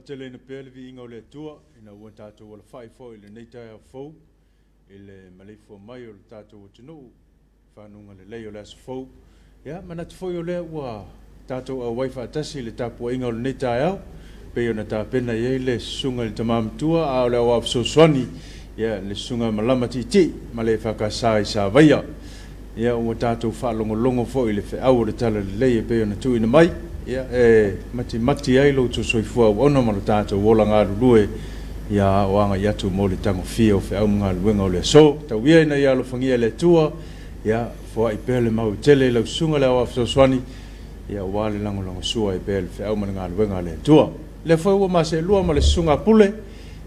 Faateleina pea le viiga o le Atua ina ua tatou alafai foi i lenei taeao fou i le maleifua mai o le tatou atunuu i fanuga lelei o le aso fou. Ia, manatu foi o lea ua tatou auai faatasi i le tapuaiga o lenei taeao, pei ona tapena i ai le Susuga i le Tama Matua, a o le Aoao Fesoasoani, ia, le Susuga Malama Tiitii ma le EFKS i Savaia. Ia, ua tatou faalogologo foi i le feau o le Talalelei e pei ona tuuina mai, ia, e matimati ai lo outou soifua auauna ma lo tatou ola galulue, ia, a o agai atu mo le tagofia o feau ma galuega o le aso. Tau ia ina ia alofagia e le Atua, ia, foai pea le mau e tele i lau Susuga i le Aoao Fesoasoani, ia, aua le lagolagosua ai pea i le feau ma le galuega a le Atua. O lea foi ua ma seelua ma le Susuga a Pule,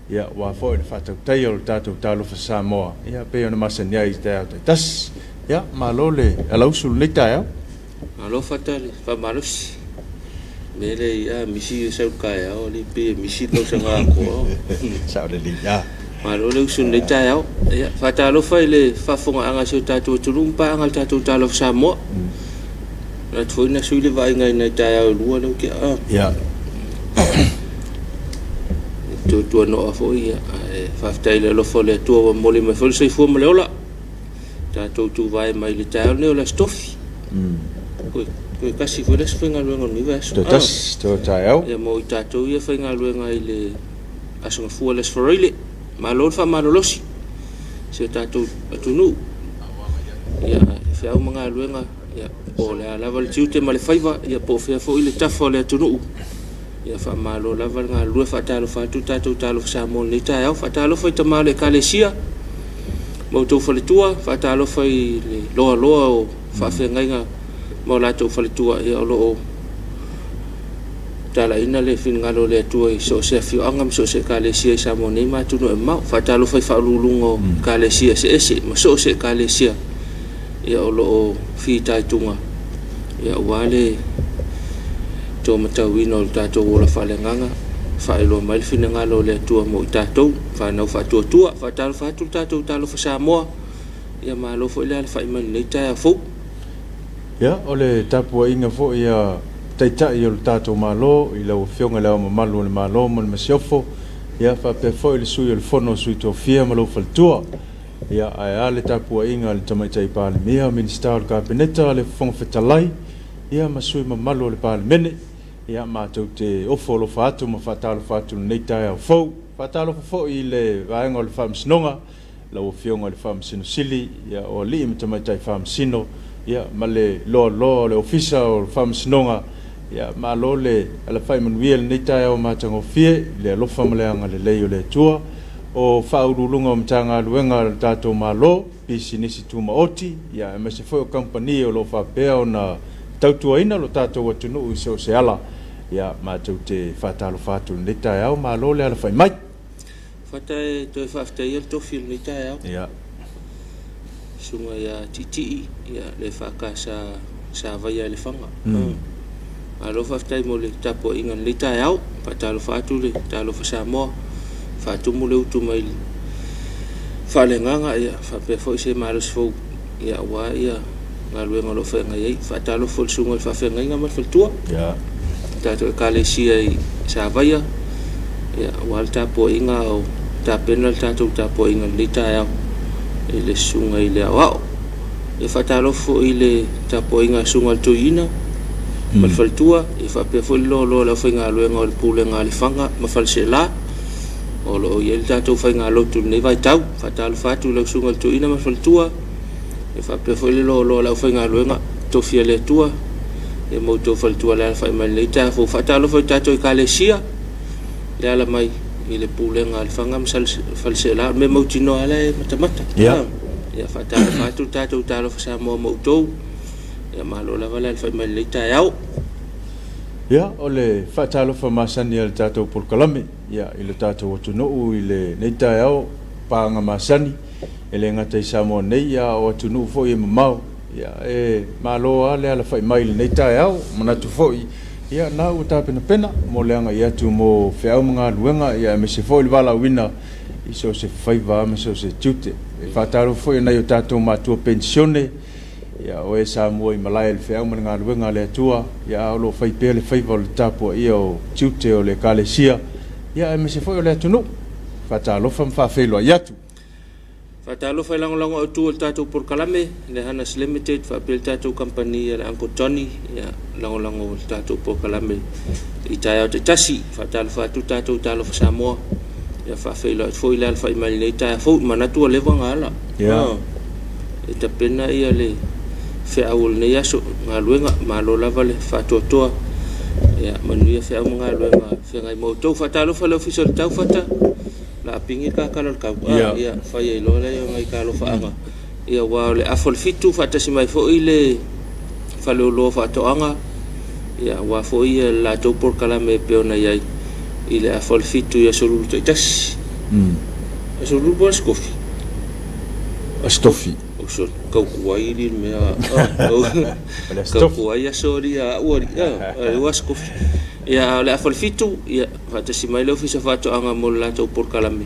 ia, aua foi le faatautaia o le tatou Talofa Samoa, ia, pei ona masani ai i taeao taitasi. Ia, malo le alausu i lenei taeao. Malo fata le faamalosi. Me le ia misi e sau taeao ali pei e misi le tausaga atoa. Sao lelei. Ia. Malo le usu i lenei taeao. Ia, faatalofa i le faafofogaaga a si o tatou atunuu ma paaga i le tatou Talofa Samoa. Manatu foi na sui le vaaiga i nai taeao e lua lea ua tea. Ah. Ia. Tuatuanoa foi, ia, ae faafetai i le alofa o le Atua ua momoli mai foi le soifua ma le ola. Tatou tuvae mai le taeao lenei o le Aso Tofi. Toe tasi foi le aso faigaluega o lenei vaiaso. Toe tasi, toe taeao. Ia, mo i tatou ia faigaluega i le Aso Gafua, le Aso Faraile. Malo le faamalolosi si o tatou atunuu. Ia, feau ma galuega, ia, po o le a lava le tiute ma le faiva, ia, po o fea foi le tafa o le atunuu. Ia, faamalo lava le galulue. Faatalofa atu le tatou Talofa Samoa i lenei taeao. Faatalofa i tama o le Ekalesia ma outou faletua. Faatalofa i le loaloa o faafeagaiga ma o latou faletua, ia, o lo o talaina le finagalo o le Atua i so o se afioaga ma so o se Ekalesia i Samoa nei ma atunuu e mamao. Faatalofa i faauluuluga o Ekalesia eseese ma so o se Ekalesia, ia, o lo o fitaituga, ia, aua le taumatauina o le tatou ola faaleagaga, faailoa mai le finagalo o le Atua mo i tatou, fanau faatuatua. Faatalofa atu le tatou Talofa Samoa, ia, malo foi le alafai mai i lenei taeao fou. Ia, o le tapuaiga foi a Taitai o le tatou Malo i lau Afioga i Le Ao Mamalu o le Malo ma le Masiofo, ia, faapea foi le Sui o le Fono a Sui Tofia ma lou faletua. Ia, ae a le tapuaiga a le Tamaitai Palemia, Minisita o le Kapeneta, le Fofoga Fetalai, ia, ma sui usufono mamalu o le Palemene. Ia, matou te ofo alofa atu ma faatalofa atu i lenei taeao fou. Faatalofa foi i le vaega o le Faamasinoga, lau Afioga i le Faamasino Sili, ia, o alii ma tamaitai Faamasino, ia, ma le loaloa o le Ofisa o le Faamasinoga. Ia, malo le alafai manuia i lenei taeao matagofie i le alofa ma le agalelei o le Atua. O Faauluuluga o Matagaluega a le tatou Malo, pisinisi tumaoti, ia, aemaise foi o kamupani o lo o faapea ona tautuaina lo tatou atunuu i so o se ala. Ia, matou te faatalofa atu i lenei taeao, malo le alafai mai. Fata e toe faafetaia le tofi o lenei taeao. Ia. Susuga ia Tiitii, ia, le EFKS Savaia i Lefaga. Malo faafetai mo le tapuaiga i lenei taeao. Faatalofa atu le Talofa Samoa, faatumu le utu mai le faaleagaga, ia, faapea foi se malosi fou, ia, aua ia galuega o lo o feagai ai. Faatalofa foi i le susuga i le faafeagaiga ma le faletua. Ia. Tatou Ekalesia i Savaia, ia, aua le tapuaiga o tapena le tatou tapuaiga i lenei taeao i le susuga i le Aoao. E faatalofa foi i le tapuaiga a le susuga i le Toeaina ma le faletua, e faapea foi le loaloa o le aufaigaluega o le Pulega a Lefaga ma Faleaseela o lo o i ai le tatou faigalotu i lenei vaitau. Faatalofa atu i lau susuga i le Toeaina ma le faletua, e faapea foi le loaloa o le aufaigaluega tofi a le Atua, ia ma outou faletua le alafai mai lenei taeao fou. Faatalofa i tatou Ekalesia le ala mai i le Pulega a Lefaga ma Faleaseela, o le mea mautinoa lava la e matamata. Ia. Ia, faatalofa atu le tatou Talofa Samoa ma outou. Ia, malo lava le alafai mai lenei taeao. Ia, o le faatalofa masani a le tatou polokalame, ia, i le tatou atunuu i lenei taeao, paaga masani, e le gata i Samoa nei, a o atunuu foi e mamao. Ia, e malo lava le alafai mai i lenei taeao. Manatu foi, ia, na ua tapenapena mo le agai atu mo feau ma galuega, ia, aemaise foi le valaauina i so o se faiva ma so o se tiute. E faatalofa foi i nai o tatou matua penisione, ia, o e sa mua i malae i le feau ma le galuega a le Atua, ia, a o lo o fai pea le faiva o le tapuaia o tiute o le Ekalesia. ia aemaise foi o le atunuu. Faatalofa ma faafeiloai atu. Faatalofa i lagolago autu o le tatou polokalame, le Hanas Limited faapea le tatou kamupani a le Uncle Johnny, ia lagolago le tatou polokalame i taeao taitasi. Faatalofa atu tatou Talofa Samoa, ia faafeiloai atu foi le alafai mai lenei taeao fou. Manatu ua leva ona ala. Yeah. E tapena ia le feau o lenei aso, galuega, malo lava le faatoatoa. Ia manuia feau ma galuega feagai ma outou. Faatalofa i le Ofisa o le Taufata, la pigi le kakala o le kau. Yeah. Ia fai ai loa lea o nai talofaaga. Ia aua o le afa o le 7 faatasi mai foi le faleoloa faatoaga. Ia aua foi ia le latou polokalame e pei ona i ai i le afa o le 7 i aso Lulu taitasi. Aso Lulu po o Aso Tofi? Aso Tofi. O so tau ai li mea. O le Aso Tofi. Tau ai aso li a ua li. O Aso Tofi. Ia o le afa o le 7, ia faatasi mai le Ofisa Faatoaga mo le latou polokalame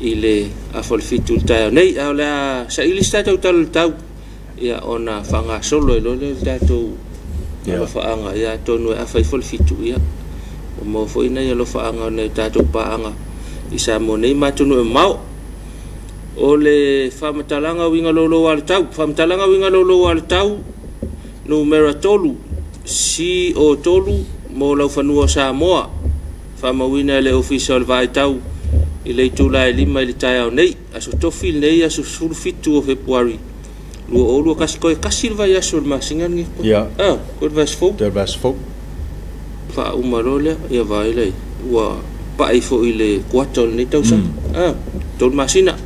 i le afa o le 7 i le taeao nei. A o le a saili se tatou tala o le tau, ia ona faagasolo ai loa lea o le tatou alofaaga, ia atonu e afa ifo le 7, ia ua maua foi nai alofaaga o nai tatou paaga i Samoa nei ma atunuu e mamao. O le faamatalaga uiga loulou a le tau, faamatalaga uiga loulou a le tau numera 3 CO3 mo laufanua o Samoa, faamauina e le Ofisa o le Vaai Tau i le itula e 5 i le taeao nei, aso Tofi lenei, aso 17 o Fepuari 2021, toe tasi le vaiaso o le masina lenei. Yeah. Toe le vaiaso fou. Toe le vaiaso fou. Faauma loa lea, ia vaai lai, ua pai foi i le kuata o lenei tausaga. 3 masina.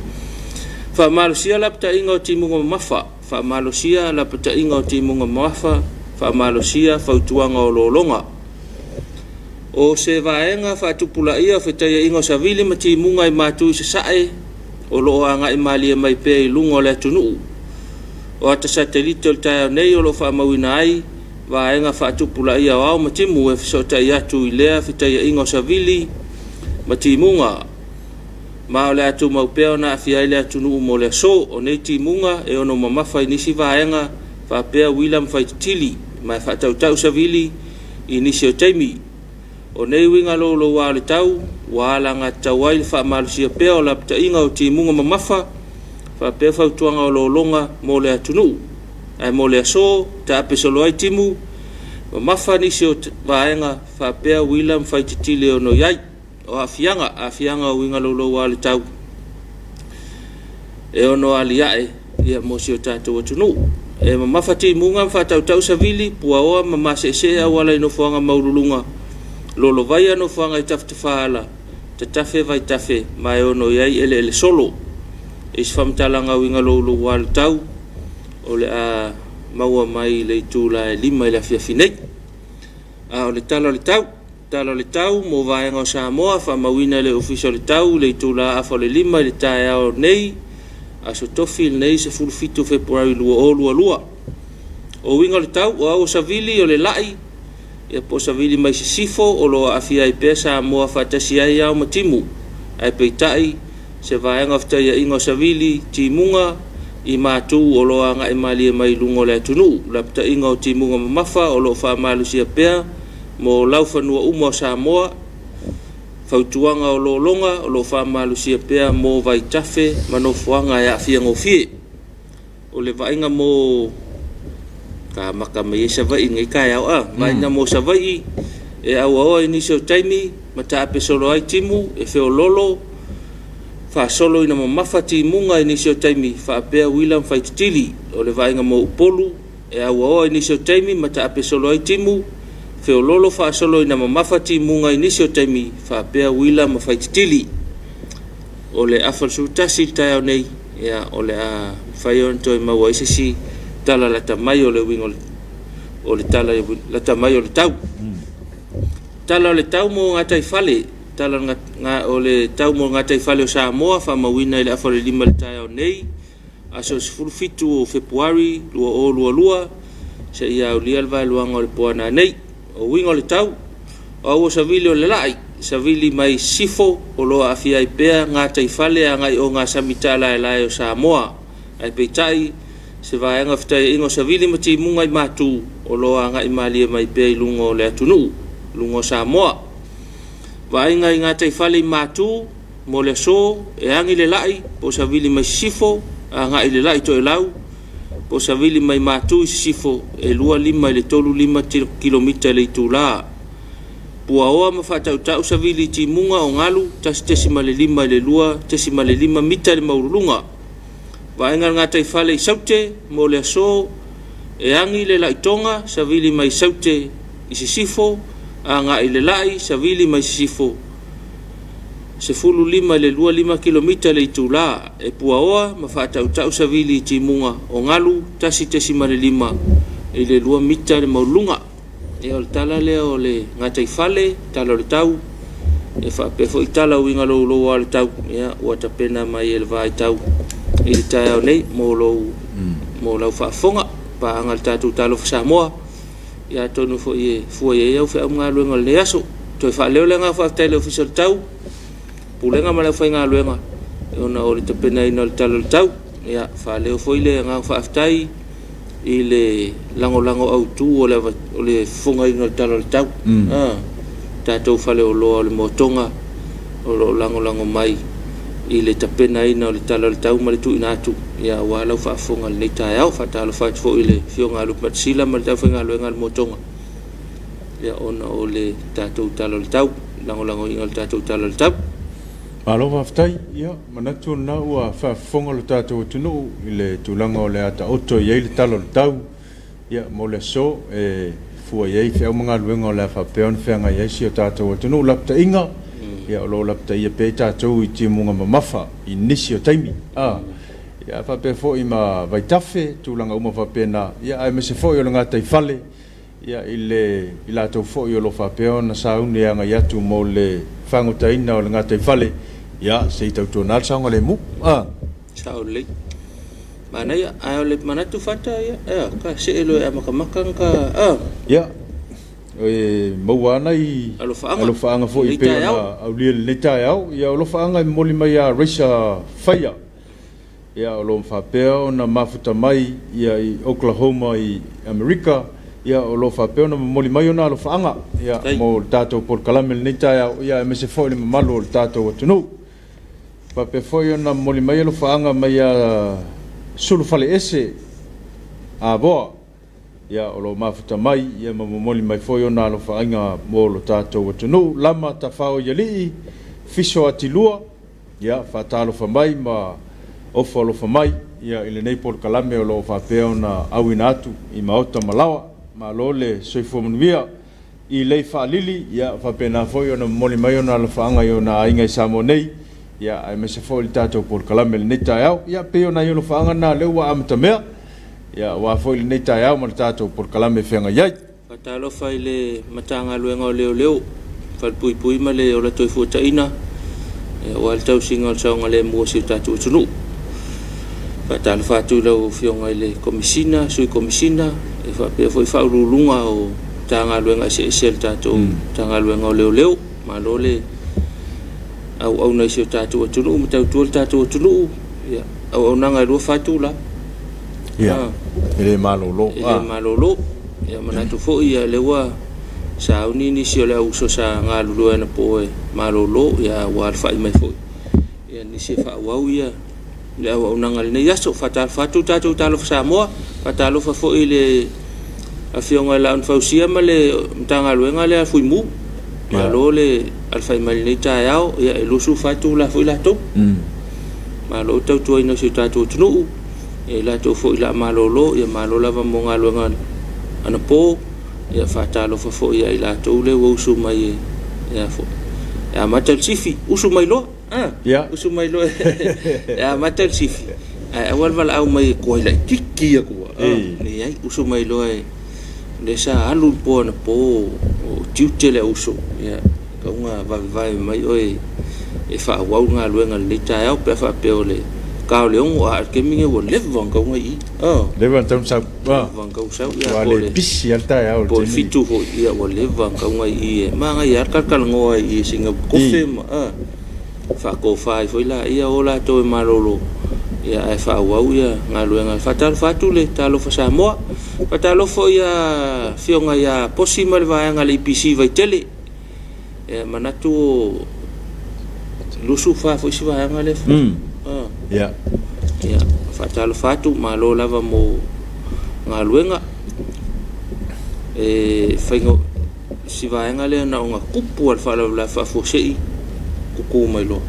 Faamalosia lapataiga o timuga mamafa, faamalosia lapataiga o timuga mamafa, faamalosia fautuaga o lologa. O se vaega faatupulaia o fetaiaiga o savili ma timuga i matu i sasae o loo agai malie mai pea i luga o le atunuu. O ata satelite o le taeao nei o loo faamauina ai vaega faatupulaia o ao ma timu e fesootai atu i lea fetaiaiga o savili ma timuga. Ma o le a tumau pea ona aafia ai le atunuu mo le aso. O nei timuga e ono mamafa i nisi vaega faapea uila ma faititili, ma e faatautau savili i nisi o taimi. O nei uiga louloua o le tau, ua alagatatau ai le faamalosia pea o lapataiga o timuga mamafa, faapea fautuaga o lologa mo le atunuu. Ae mo le aso, taape solo ai timu, mamafa nisi o vaega faapea uila ma faititili e ono i ai. O aafiaga, aafiaga o uiga louloua o le tau e ono aliae ia mo si o tatou atunuu. E mamafa timuga ma faatautau savili, puaoa ma maseesee auala i nofoaga maululuga, lolovaia nofoaga i tafatafaala, tatafe vaitafe ma e ono i ai eleele solo. E isi faamatalaga uiga louloua o le tau o le a maua mai i le itula e 5 i le afiafi nei. A o le tala o le tau, tala o le tau mo vaega o Samoa, faamauina e le Ofisa o le Tau i le itula afa o le 5 i le taeao nei, aso Tofi lenei 17 Fepuari 2022. O uiga o le tau, o au o savili o le lai, ia po o savili mai sisifo o lo o aafia ai pea Samoa faatasi ai ao ma timu. Ae peitai, se vaega o fetaiaiga o savili, timuga, i matu o lo o agai malie mai i luga o le atunuu. Lapataiga o timuga mamafa o lo o faamalosia pea mo laufanua uma o Samoa. Fautuaga o lologa o lo o faamalosia pea mo vaitafe ma nofoaga e aafia gofie. O le vaaiga mo ka maka mai ai Savaii nei taeao a. Vaaiga mo Savaii e auaoa i nisi o taimi ma taape solo ai timu e feololo faasolo ina mamafa timuga i nisi o taimi faapea uila ma faititili. O le vaaiga mo Upolu e auaoa i nisi o taimi ma taape solo ai timu feololo faasolo ina mamafa timuga i nisi o taimi faapea uila ma faititili. O le afa o le 11 i le taeao nei, ia o le a mafai ona toe maua ai se isi tala lata mai o le uiga o le tala lata mai o le tau. Tala o le tau mo gataifale, tala o le tau mo gataifale o Samoa faamauina i le afa o le 5 i le taeao nei, aso 17 o Fepuari 2022, seia aulia le vaeluaga o le poana nei. O uiga o le tau, o au o savili o le lai, savili mai sisifo o lo o aafia ai pea gataifale agai o gasami taalaelae o Samoa. Ae peitai, se vaega o fetaiaiga o savili ma timuga i matu o lo o agai malie mai pea i luga o le atunuu, luga o Samoa. Vaaiga i gataifale i Matu mo le aso, e agi le lai po o savili mai sisifo agai i le lai Toelau po o savili mai Matu i sisifo e 25 i le 35 kilomita i le itula. Puaoa ma faatautau savili i timuga o galu 1.5 i le 2.5 mita i le maualuluga. Vaaiga i le gataifale i Saute mo le aso, e agi le laitoga savili mai Saute i sisifo agai i le lai savili mai sisifo 15 i le 25 kilomita i le itula, e puaoa ma faatautau savili i timuga o galu 1.5 i le 2 mita le maualuluga. Ia o le tala lea o le gataifale, tala o le tau, e faapea foi tala uiga louloua o le tau, ia ua tapena mai e le vaitau i le taeao nei mo lou mo lau faafofoga. Paaga i le tatou Talofa Samoa, ia atonu foi e fua i ai au feau ma galuega o lenei aso. Toe faaleo le agaga faafetai i le Ofisa o le Tau, Pulega ma le aufaigaluega ona o le tapenaina o le Tala o le Tau. Ia faaleo foi le agaga faafetai i le lagolago autu o le, o le fofogaina o le Tala o le Tau. Tatou faleoloa o le Motoga o lo o lagolago mai i le tapenaina o le Tala o le Tau ma le tuuina atu ia aua lau faafofoga i lenei taeao. Faatalofa atu foi i le Afioga ia Lupematasila ma le aufaigaluega a le Motoga ia ona o le tatou Tala o le Tau, lagolagoina o le tatou Tala o le Tau. Malo faafetai. Ia, manatu o lena ua faafofoga lo tatou atunuu i le tulaga o le a taoto i ai le Tala o le Tau ia, mo le aso e fua i ai feau ma galuega o le a faapea ona feagai ai si o tatou atunuu. Lapataiga, ia, o lo o lapataia pea i tatou i timuga mamafa i nisi o taimi. Ia, faapea foi ma vaitafe, tulaga uma faapena, ia, aemaise foi o le gataifale, ia, i le i latou foi o lo o faapea ona sauni e agai atu mo le fagotaina o le gataifale, ia, se i tautuana le saogalemu. Sao lelei. Manaia, ae o le manatu fata ia, ea, ka see loa e amatamata na ka, Ia, e maua lava nai alofaaga, alofaaga foi lenei pei taeao. Ona aulia i lenei taeao. Ia, o alofaaga e momoli mai ia Raisa Faia, ia, o lo o faapea ona mafuta mai ia i Oklahoma i Amerika, ia, o lo o faapea ona momoli mai ona alofaaga, ia, Tai. Mo le tatou polokalame i lenei taeao, ia, aemaise foi le mamalu o le tatou atunuu. Faapea foi ona momoli mai alofaaga mai ia Sulufaleese Avoa, ia, o lo o mafuta mai, ia, ma momoli mai foi ona alofaaga mo lo tatou atunuu. Lama Tafao i Alii, Fiso Atilua, ia, faatalofa mai ma ofo alofa mai, ia, i lenei polokalame o lo o faapea ona auina atu i maota ma laoa. Malo le soifua manuia. I lei faalili, ia, faapena foi ona momoli mai ona alofaaga i ona aiga i Samoa nei, ia, aemaise foi le tatou polokalame i lenei taeao. Ia, pei o nai alofaaga na lea ua amatamea, ia, aua foi lenei taeao ma le tatou polokalame e feagai ai. Faatalofa i le Matagaluega o Leoleo, Falepuipui ma le Ola Toefuataina, aua le tausiga o le saogalemu o si o tatou atunuu. Faatalofa atu i lau Afioga i le Komesina, Sui Komesina, e faapea foi Faauluuluga o Matagaluega eseese a le tatou Matagaluega o Leoleo. Malo le auauna i si o tatou atunuu ma tautua le tatou atunuu. Ia, auaunaga e 24 itula. Ia, e le malolo. E le malolo. Ia manatu foi ia lea ua sauni nisi o le au uso sa galulue anapo e malolo, ia ua alafai mai foi ia nisi e faaauau ia le auaunaga i lenei aso. Faatalofa atu tatou Talofa Samoa, faatalofa foi i le Afioga i le Launfausia ma le Matagaluega lea a Fuimu. Malo le alafai mai i lenei taeao, ia e 24 itula foi latou. Malo le tautuaina o si o tatou atunuu, ia i latou foi la malolo, ia malo lava mo galuega anapo. Ia faatalofa foi ia i latou lea ua usu mai e, ia foi. E amata le sifi, usu mai loa. Usu mai loa e amata le sifi. Ae aua le valaau mai e tuai laititi atu. Leai, usu mai loa e lea sa alu le po anapo o tiute le uso. Ia, tauga vavevave mai oe e faaauau le galuega i lenei taeao pe a faapea o le ta o le 6, a o le taimi lenei ua leva ona tau i. Leva ona tau sau. Leva ona tau sau. Ia, Ua po o le le pisi lava le taeao i le po o le taimi. 7 foi, ia ua leva ona tau i e manaia lava le talatalanoa i sina kofe ma faatofa ai foi laia o latou e malolo, ia ae faaauau ia galuega. Faatalofa atu le Talofa Samoa. Faatalofa foi ia Afioga ia Posi ma le vaega a le EPC Vaitele. E Ia manatu o 24 foi si vaega lea. Ia. Ia, faatalofa atu, malo lava mo galuega. E faiga si vaega lea na ona tupu lava le faalavelave faafuasei tutu mai loa.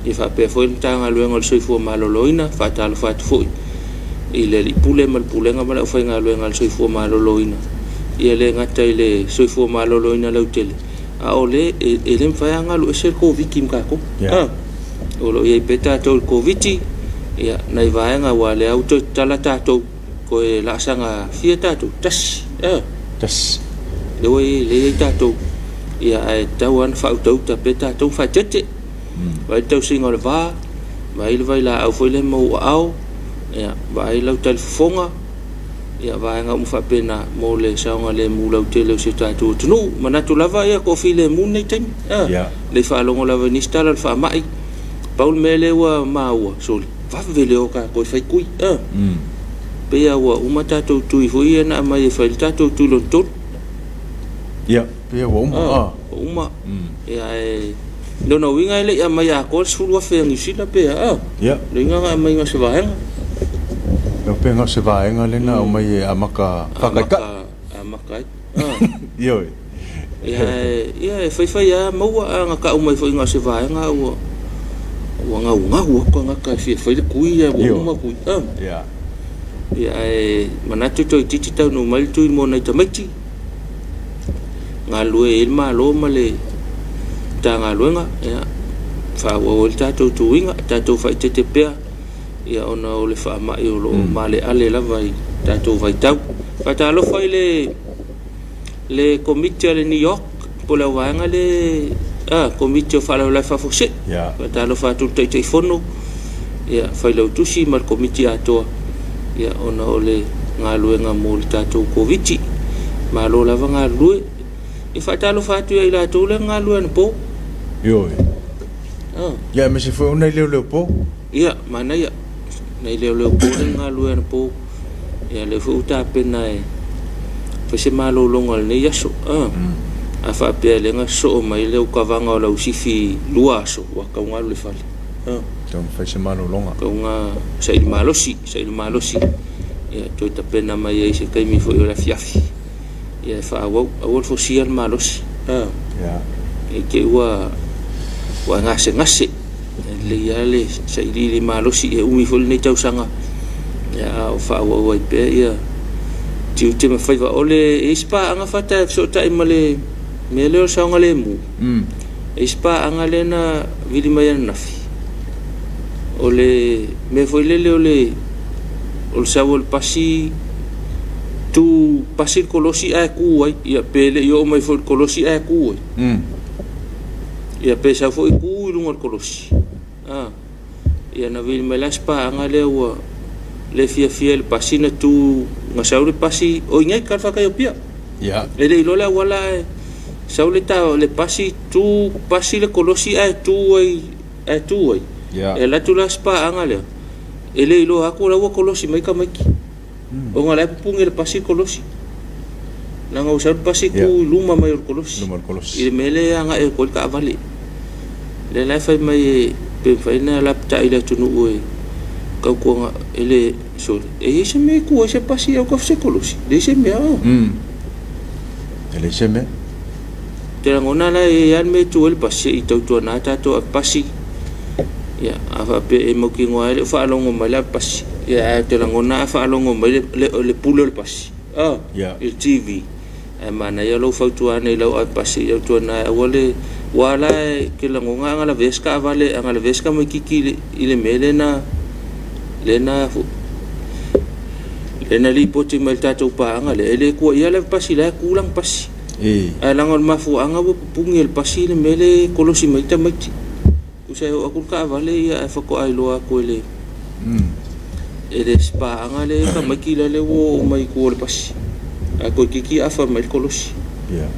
Ia faapea foi le Matagaluega o le Soifua Maloloina, faatalofa atu foi i le Alii Pule ma le Pulega ma le aufaigaluega a le Soifua Maloloina. Ia le gata i le Soifua Maloloina lautele, a o le e le mafai lava ona alu ese le Koviti ma tatou. O lo o i ai pea tatou i le Koviti, ia nai vaega aua o lea ua toe tatala tatou, toe laasaga fia tatou? Tasi. Tasi. Lea ua i ai tatou, ia ae tatau lava ona faautauta pea tatou ma faaeteete. Vaai le tausiga o le va, vaai le vailaau foi lea ma ou aao, ia, vaai lau talifofoga, ia vaega uma faapena mo le saogalemu lautele o si o tatou atunuu. Manatu lava ia toafilemu lenei taimi. Le i faalogo lava i nisi tala o le faamai. Pau le mea lea ua maua, sole, vave le o tatou e fai tui. Pei lava ua uma tatou tui foi ia na aumai e fai le tatou tui lona tolu. Ia, pei ua uma. Ua uma. Ia, ae lona uiga e le i aumai atoa le 10,000 a Niu Sila pe a? Ia. Lona uiga na aumai na o se vaega. Ia, pe na o se vaega lea na aumai e amata faataitai. Amata ai. Ioe. Ia, ia e faifai lava maua, a na tau mai foi na o se vaega ua naunau atu tagata e fia fai le tui, ae ua uma tui. Ia. Ia, ae manatu toeitiiti taunuu mai le tui mo nai tamaiti, galulue ai le Malo ma le Matagaluega, ia, faaauau ai le tatou tuiga, tatou faaeteete pea, ia ona o le faamai o lo o maaleale lava i tatou vaitau. Faatalofa i le Komiti a le New York, po o le auvaega le Komiti o Faalavelave Faafuasei. Faatalofa atu i le Taitaifono, ia, Failautusi ma le Komiti atoa, ia, ona o le galuega mo le tatou Koviti. Malo lava galulue. E faatalofa atu ia i latou lea na galulue anapo. Ioe. Ia, aemaise foi o nai leoleo po. Ia, manaia. Nai leoleo po lea na galulue anapo. Ia, lea foi ua tapena e fai se malologa o lenei aso. A faapea lea na sosoo mai le ukavaga o lau sifi 2 aso, ua tatau ona alu i le fale. Tatau ona fai se malologa. Tatau ona saili malosi, saili malosi. Ia, toe tapena mai ai se taimi foi o le afiafi. Ia, e faaauau. Aua le fosia le malosi. E te i ua gasegase. E lelei lava le sailiili malosi, e umi foi lenei tausaga. Ia, a o faaauau ai pea ia tiute ma faiva. O le e i ai se paaga fata e fesootai ma le mea lea o le saogalemu. E i ai se paaga lea na vili mai ananafi. O le mea foi lele o le sau o le pasi tu pasi le kolosi ae tu ai. Ia, pe le i oo mai foi i le kolosi ae tu ai. Ia, pe sau foi tu i luga o le kolosi. Ia, na vili mai la se paaga lea ua le fiafia i le pasi na tu, na sau le pasi, o i nei ka le faataiopia. E le iloa le auala ae sau le le pasi tu pasi le kolosi ae tu ai, ae tu ai. E alu atu la se paaga lea, e le iloa atu la ua kolosi mai tamaiti. Ona la e pupuni e le pasi le kolosi. Leaga ua sau le pasi tu i luma mai o le kolosi. I le mea lea e agai atu ai le taavale. Lea la e fai mai e pe mafai ona lapatai i le atunuu e tautuana e le sole. E i ai se mea e tu ai se pasi au se kolosi. Le se mea o. E leai se mea. Te lagona la e i ai le mea e tu ai le pasi i tautuana tatou ave pasi. Ia, a faapea e mautinoa ai le faalogo mai le ave pasi. Ia, ae te lagona a faalogo mai le pule o le pasi. I le TV. Ae manaia lou fautuana i lau ave pasi i tautuana aua le ua la e te lagona a lavea se taavale, a lavea se tamaititi i le mea lea na lipoti mai le tatou paaga lea, e le tuuaia le ave pasi la e tu lana pasi. Ae leaga o le mafuaaga ua pupuni e le pasi le mea lea e kolosi mai tamaiti. Tusa e oo atu le taavale ia ae faatoa iloa atu e le e le paaga lea e tamaiti la lea ua oo mai i tua o le pasi. Ae toeitiiti afa mai le kolosi. Ia.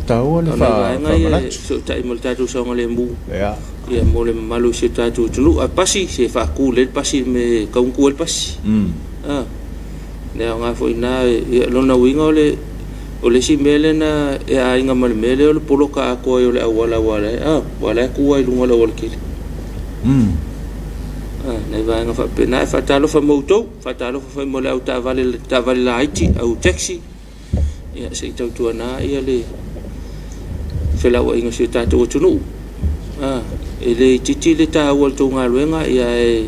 Taua le faamanatu. Fesootai ma le tatou saogalemu. Ia, mo le mamalu o si o tatou atunuu. A pasi, se faatu lelei le pasi me tau ona tu ai le pasi. Le aoga foi na, ia, lona uiga o le O le isi mea lea na e aiga ma le mea lea o le poloka atoa ai o le auala aua la e, aua la e tu lava i luga o le aualatele. Nai vaega faapena. Ae faatalofa mo outou, faatalofa foi mo le au taavale, taavale laiti, au taxi, ia se i tautuana ia le felauaiga o si o tatou atunuu. E le itiiti le taua o le tou galuega, ia ae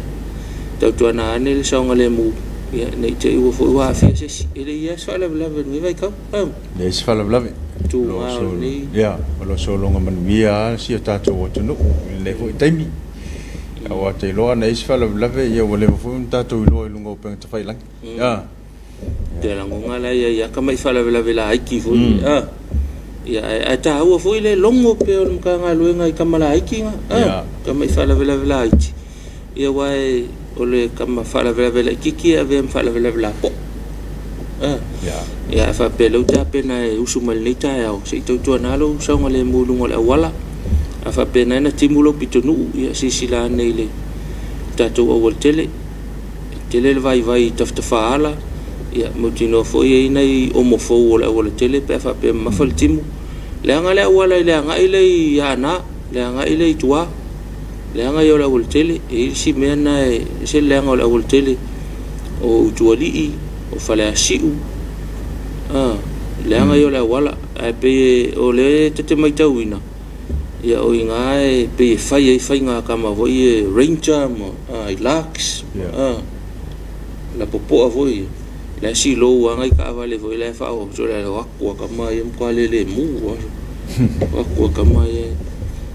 tautuana ane le saogalemu, ia ne i te i ua foi ua aafia se isi. E le i i ai se faalavelave i lenei vaitau. Leai se faalavelave. Tuga o lenei. Ia, o lo o sologa manuia lava si o tatou atunuu i lenei foi taimi. Aua ou te iloa ana i ai se faalavelave, ia ua leva foi ona tatou iloa i luga o upega tafailagi. Te lagona la ia ia tamai faalavelave laiti foi. Ia ae taua foi le logo pea o le Matagaluega i tama laiti na. Tamai faalavelave laiti. Ia aua o le tama faalavelave laitiiti e avea ma faalavelave lapoa. Ia ae faapea lea ua tapena e usu mai lenei taeao, se i tautuana lou saogalemu i luga o le auala. A faapea na timu lou pitonuu, ia silasila ane i le tatou aualatele. E tele le vaivai i tafatafaala, ia mautinoa foi e i ai nai omo fou o le aualatele pe a faapea e mamafa le timu. Leaga le auala i le agai lea i Aana, le agai lea i tua, leaga ia o le aualatele. E i ai le isi mea lena e ese le leaga o le aualatele o Utualii, o Faleasiu, leaga ia o le auala. Ae pei o lea ta te matauina, ia o i ina e pei e fai ai faiga a tama foi ia Ranger ma Hilux, lapopoa foi ia. La e silou lava nai taavale foi la e faaoo le o atu a tama ia matua lelemu lava. O atu a tama ia.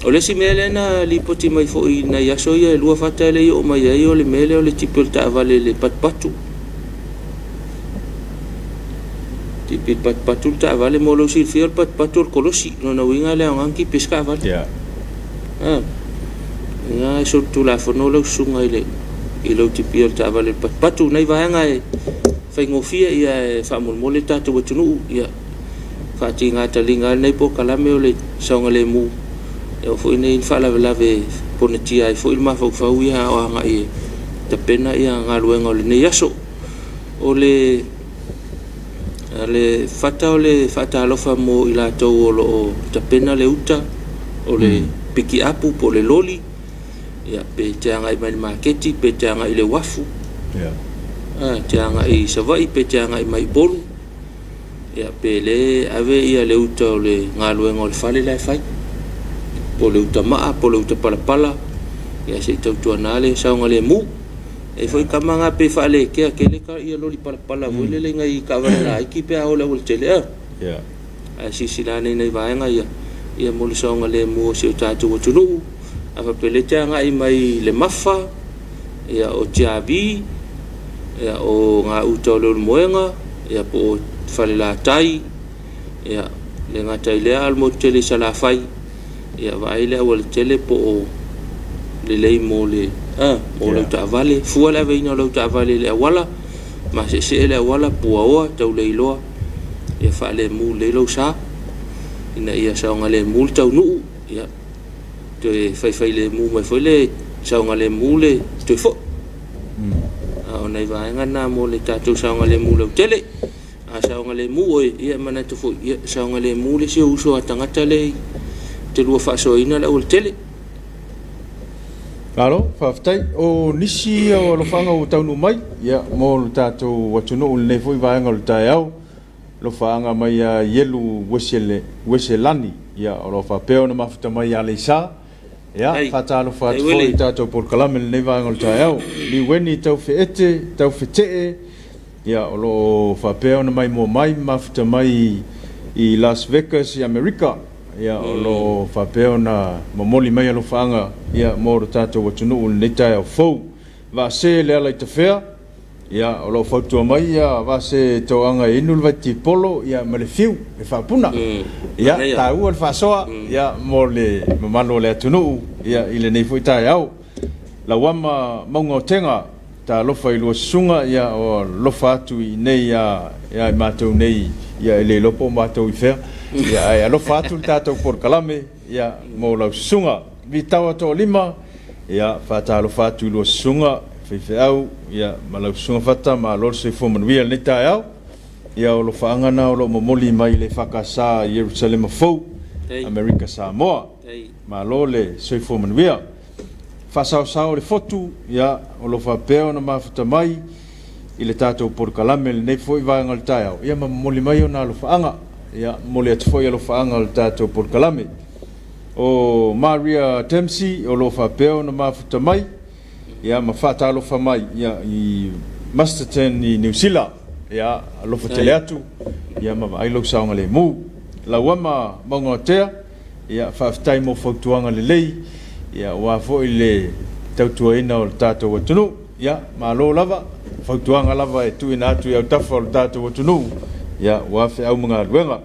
O le isi mea lea na lipoti mai foi i nai aso ia e lua fata e le i oo mai ai o le mea lea o le tipi o le taavale i le patupatu. Tipi patupatu le taavale mo lou silafia o le patupatu o le kolosi. Lona uiga e le aoga ona tipi ai se taavale. Ina e solitulafono lau susuga i le i lou tipia o le taavale i le patupatu. Nai vaega e faigofie ia e faamolemole le tatou atunuu ia faatiga taliga lava lenei polokalame o le saogalemu e oo foi nei faalavelave ponatia ai foi le mafaufau ia a o agai e tapena ia galuega o lenei aso. O le fata o le faatalofa mo i latou o lo o tapena le uta o le pikiapu po o le loli, ia, pe te agai mai le maketi, pe te agai i le uafu, te agai i Savaii, pe te agai mai i Upolu, ia, pe le ave ia le uta o le galuega o le fale la e fai, po o le uta maa, po o le uta palapala, ia se i tautuana le saogalemu. E foi tama na pei faalekea tele ia loli palapala foi lele i nai taavale laiti pe a o i le aualatele a. Ae silasila ane i nai vaega ia, ia mo le saogalemu o si o tatou atunuu. A faapea lea e te agai mai le Mafa, ia o Tiavi, ia o gauta o Leulumoega, ia po o Falelatai, ia le gata i lea a o le motu tele i Salafai, ia vaai le aualatele po o lelei mo le mo lau taavale, fua le aveina o lau taavale i le auala, maseesee le auala, puaoa, tauleiloa, ia faalemu lelei lou sa, ina ia saogalemu le taunuu, ia toe faifailemu mai foi le saogalemu le toe foi. A o nai vaega na mo le tatou saogalemu lautele. A saogalemu oe, ia e manatu foi, ia saogalemu le isi ou uso a tagata lea e te lua faasoaina le aualatele. Malo, faafetai. O nisi ia o alofaaga ua taunuu mai, ia, mo le tatou atunuu i lenei foi vaega o le taeao. Alofaaga mai ia Ielu Ueselani, ia, o lo o faapea ona mafuta mai ia Aleisa. Ia, faatalofa atu foi i tatou polokalame i lenei vaega o le taeao. Liueni Taufeete, Taufetee, ia, o lo o faapea ona maimoa mai ma mafuta mai i Las Vegas i Amerika. Ia, o lo o faapea ona momoli mai alofaaga, ia, mo lo tatou atunuu i lenei taeao fou. Vaase Lealaitafea, ia, o lo o fautua mai ia Vaase Toaga e inu le vaitipolo, ia, ma le fiu e faapuna. Ia, taua le faasoa, ia, mo le mamalu o le atunuu, ia, i lenei foi taeao. Lauama Maugaotega, talofa i lua susuga, ia, o alofa atu i inei ia i matou nei, ia, e le iloa po o matou i fea, ia, ae alofa atu le tatou polokalame, ia, mo lau susuga. Vitaoa Toalima, ia, faatalofa atu i lua susuga faifeau, ia, ma lau susuga Fata, malo le soifua manuia i lenei taeao. Ia, o alofaaga na o lo o momoli mai le EFKS i Ierusalema Fou, Amerika Samoa. Malo le soifua manuia. Faasaosao o le Fotu, ia, o lo o faapea ona mafuta mai i le tatou polokalame i lenei foi vaega o le taeao, ia ma momoli mai ona alofaaga. Ia, momoli atu foi alofaaga o le tatou polokalame. O Maria Dempsey o lo o faapea ona mafuta mai, ia ma faatalofa mai, ia, i Masterton i Niu Sila. Ia, alofa tele atu, ia ma vaai lou saogalemu. Lauama Maugaotea, Ia, faafetai mo fautuaga lelei, ia, aua foi le tautuaina o le tatou atunuu. Ia, malo lava, o fautuaga lava e tuuina atu i autafa o le tatou atunuu, ia, aua feau ma galuega.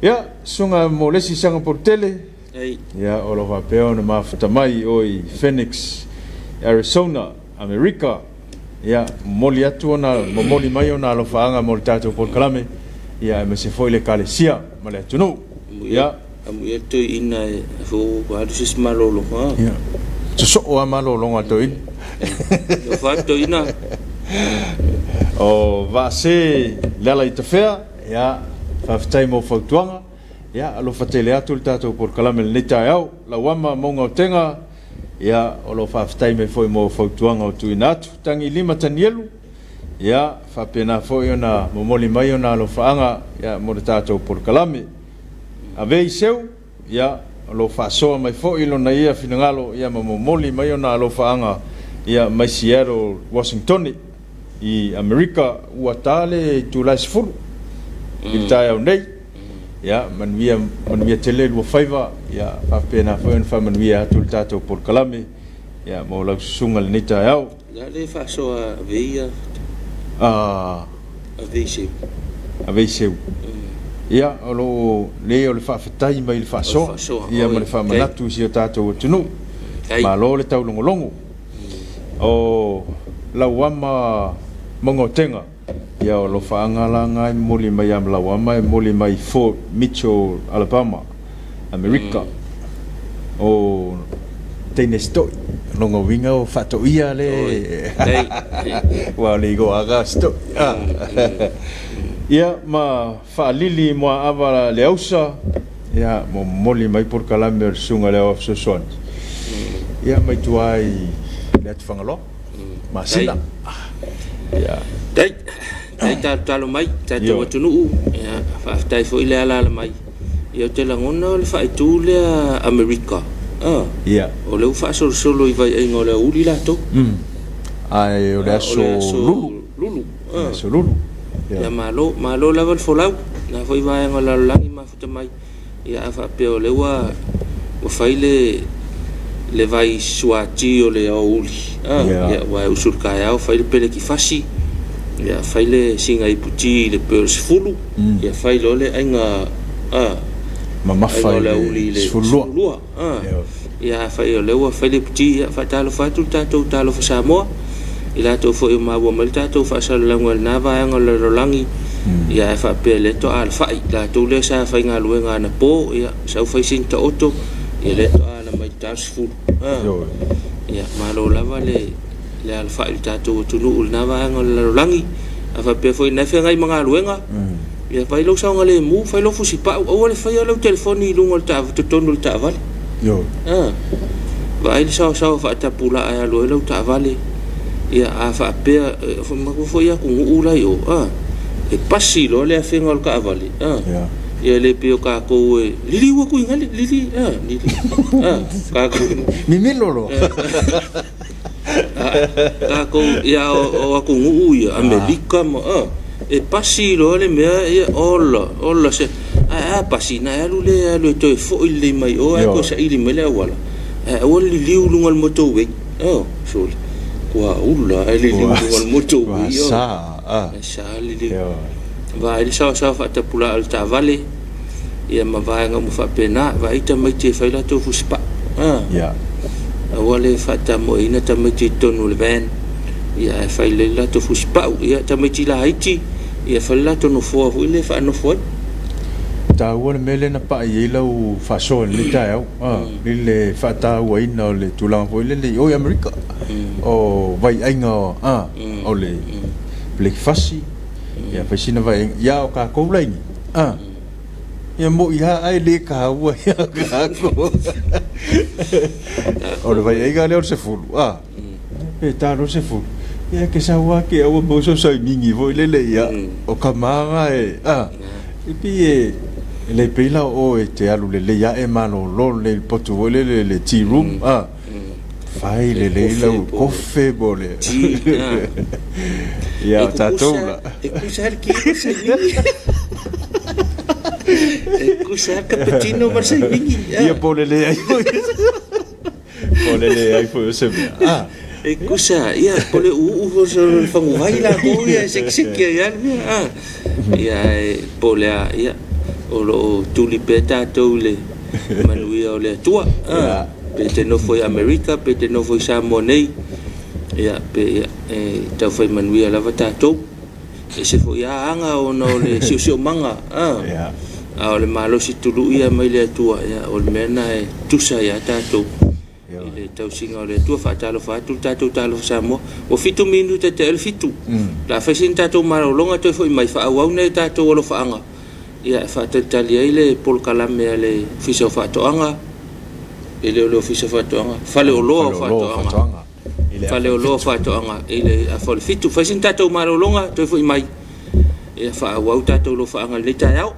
Ia, Susuga mo le isi Sagapolutele, ia, o lo o faapea ona mafuta mai o i Phoenix, Arizona, Amerika. Ia, momoli atu ona, momoli mai ona alofaaga mo le tatou polokalame, ia, aemaise foi le Ekalesia ma le atunuu. Ia. Amuia le toeaina e fou alu se isi malologa. Ia. Sosoo lava malologa a le toeaina. Alofa atu toeaina. O Vaase Lealaitafea, ia, faafetai mo fautuaga. Ia, alofa tele atu le tatou polokalame i lenei taeao. Lauama Maugaotega, Ia, o lo o faafetai mai foi mo fautuaga ua tuuina atu. Tagilima Tanielu, ia, faapena foi ona momoli mai ona alofaaga, ia, mo le tatou polokalame. Avei Seu, ia, o lo o faasoa mai foi lona ia finagalo, ia, ma momoli mai ona alofaaga, ia, mai Seattle, Washingtone. I Amerika ua ta le itula e 10 i le taeao nei. Ia, manuia, manuia tele lua faiva, ia faapena foi ona faamanuia atu le tatou polokalame, ia, mo lau susuga i lenei taeao. O le a le faasoa avei ia? Avei seu. Avei seu. Ia, o lo o, leai o le faafetai mai i le faasoa, ia ma le faamanatu i si o tatou atunuu. Malo le taulogologo. O Lauama Maugaotega, ia o alofaaga la na e momoli mai ia Lauama e momoli mai Fort Mitchell, Alabama, Amerika. O teine sito'i, o lona uiga o faatoia le aua o le igoa lava sito'i. Ia ma Faalili Muaava Leausa, ia momoli mai polokalame o le Susuga i le Aoao Fesoasoani, ia mai tua i le atu Fagaloa, masina. Ia. Tai, tai talotalo mai tatou atunuu, ia faafetai foi le alaala mai. Ia ou te lagona o le faaitu lea Amerika, Ia. O lea ua faasolosolo i vaiaiga o le aoauli latou. Ae o le aso Lulu. Lulu. Aso Lulu. Ia malo, malo lava le folau. Na foi vaega o le lalolagi mafuta mai. Ia a faapea o lea ua fai le le vai suati o le aoauli. Ia ua e usu i le taeao fai le pelekifasi. Ia fai le siga iputi i le pei o le 10. Ia fai loa le aiga mamafa i le 12. Ia afai o lea ua fai le iputi, ia faatalofa atu le tatou Talofa Samoa, i latou foi ua maua mai le tatou faasalalauga i lena vaega o le lalolagi, ia ae faapea lea toa alafai, latou lea sa faigaluega anapo, ia sau fai sina taoto, ia lea toa ala mai i le ta 10. Ia malo lava le le alafai i le tatou atunuu i lena vaega o le lalolagi, a faapea foi na e feagai ma galuega, Ia fai lou saogalemu, fai lou fusipau, aua le faia lau telefoni i luga o le taavale, totonu o le taavale. Ioe. A, vaai le saosaoa faatapulaa e alu ai lau taavale. Ia, a faapea, manatua foi atunuu la i o, a, e pasi loa le afega o le taavale, a, Ia. ia le pei o tatou e liliu atu i gale, lili, a, lili, a, tatou. Mimilo loa. Tatou, ia, o atunuu ia, Amerika ma, a, e pasi loa le mea, ia, ola, ola se, ae a pasi, na e alu lea e alu e toe foi lelei mai o, ae toe saili mai le auala, ae aua le liliu i luga o le motorway, oh, sole, ua ula ae liliu i luga o le motorway, oh. Sa, a. Sa liliu. Vaai le saosaoa faatapulaa o le taavale, ia ma vaega uma faapena, vaai tamaiti e fai latou fusipaa. Ia. Aua le faatamoeina tamaiti i totonu o le van, ia ae fai lelei latou fusipau. Ia tamaiti laiti, ia fai le latou nofoa foi lea e faanofo ai. Taua le mea lea na pai ai lau faasoa i lenei taeao, i le faatauaina o le tulaga foi lele i o i Amerika, o vaiaiga o le pelekefasi. Ia fai sina vaaiga, ia a o tatou laini, a, ia mo'i lava ae le taua ia tatou. O le vaiaiga lea o le 10, a, pe ta loa le 10, ia e te sau lava te i ua maua sau saimigi foi lele, ia, o tama na e, a, e pei e le pei la o oe e te alu lelei lava e malolo lelei i le potu foi lele i le tea room, a, fai lelei lau kofe po o le Ia, o tatou la. E kusa le ti ma le saimigi. E kusa le cappuccino ma le saimigi. Ia, po o le leai foi. Po o le leai foi o se mea. Ah. E kusa, ia, po o le uu foi o le faguvai latou ia e sekiseki ai lava le mea. Ah. Ia, ae po o le a, ia, o lo o tuli pea tatou i le manuia o le Atua. Ah. Pe te nofo i Amerika, pe te nofo i Samoa nei, ia, pe ia, e taufai manuia lava tatou. E ese foi lava aga ona o le siosiomaga, a, a o le malosi tului ia mai le Atua, ia, o le mea lena e tusa ia tatou i le tausiga o le Atua. Faatalofa atu le tatou Talofa Samoa. Ua 7 minute te le 7. O le a fai sina tatou malologa toe foi mai faaauau nai tatou alofaaga, ia, e faatalitali ai le polokalame a le Ofisa o Faatoaga, e le o le Ofisa o Faatoaga, Faleoloa o Faatoaga. Faleoloa o Faatoaga i le afa o le 7. Fai sina tatou malologa toe foi mai, ia faaauau tatou alofaaga i lenei taeao.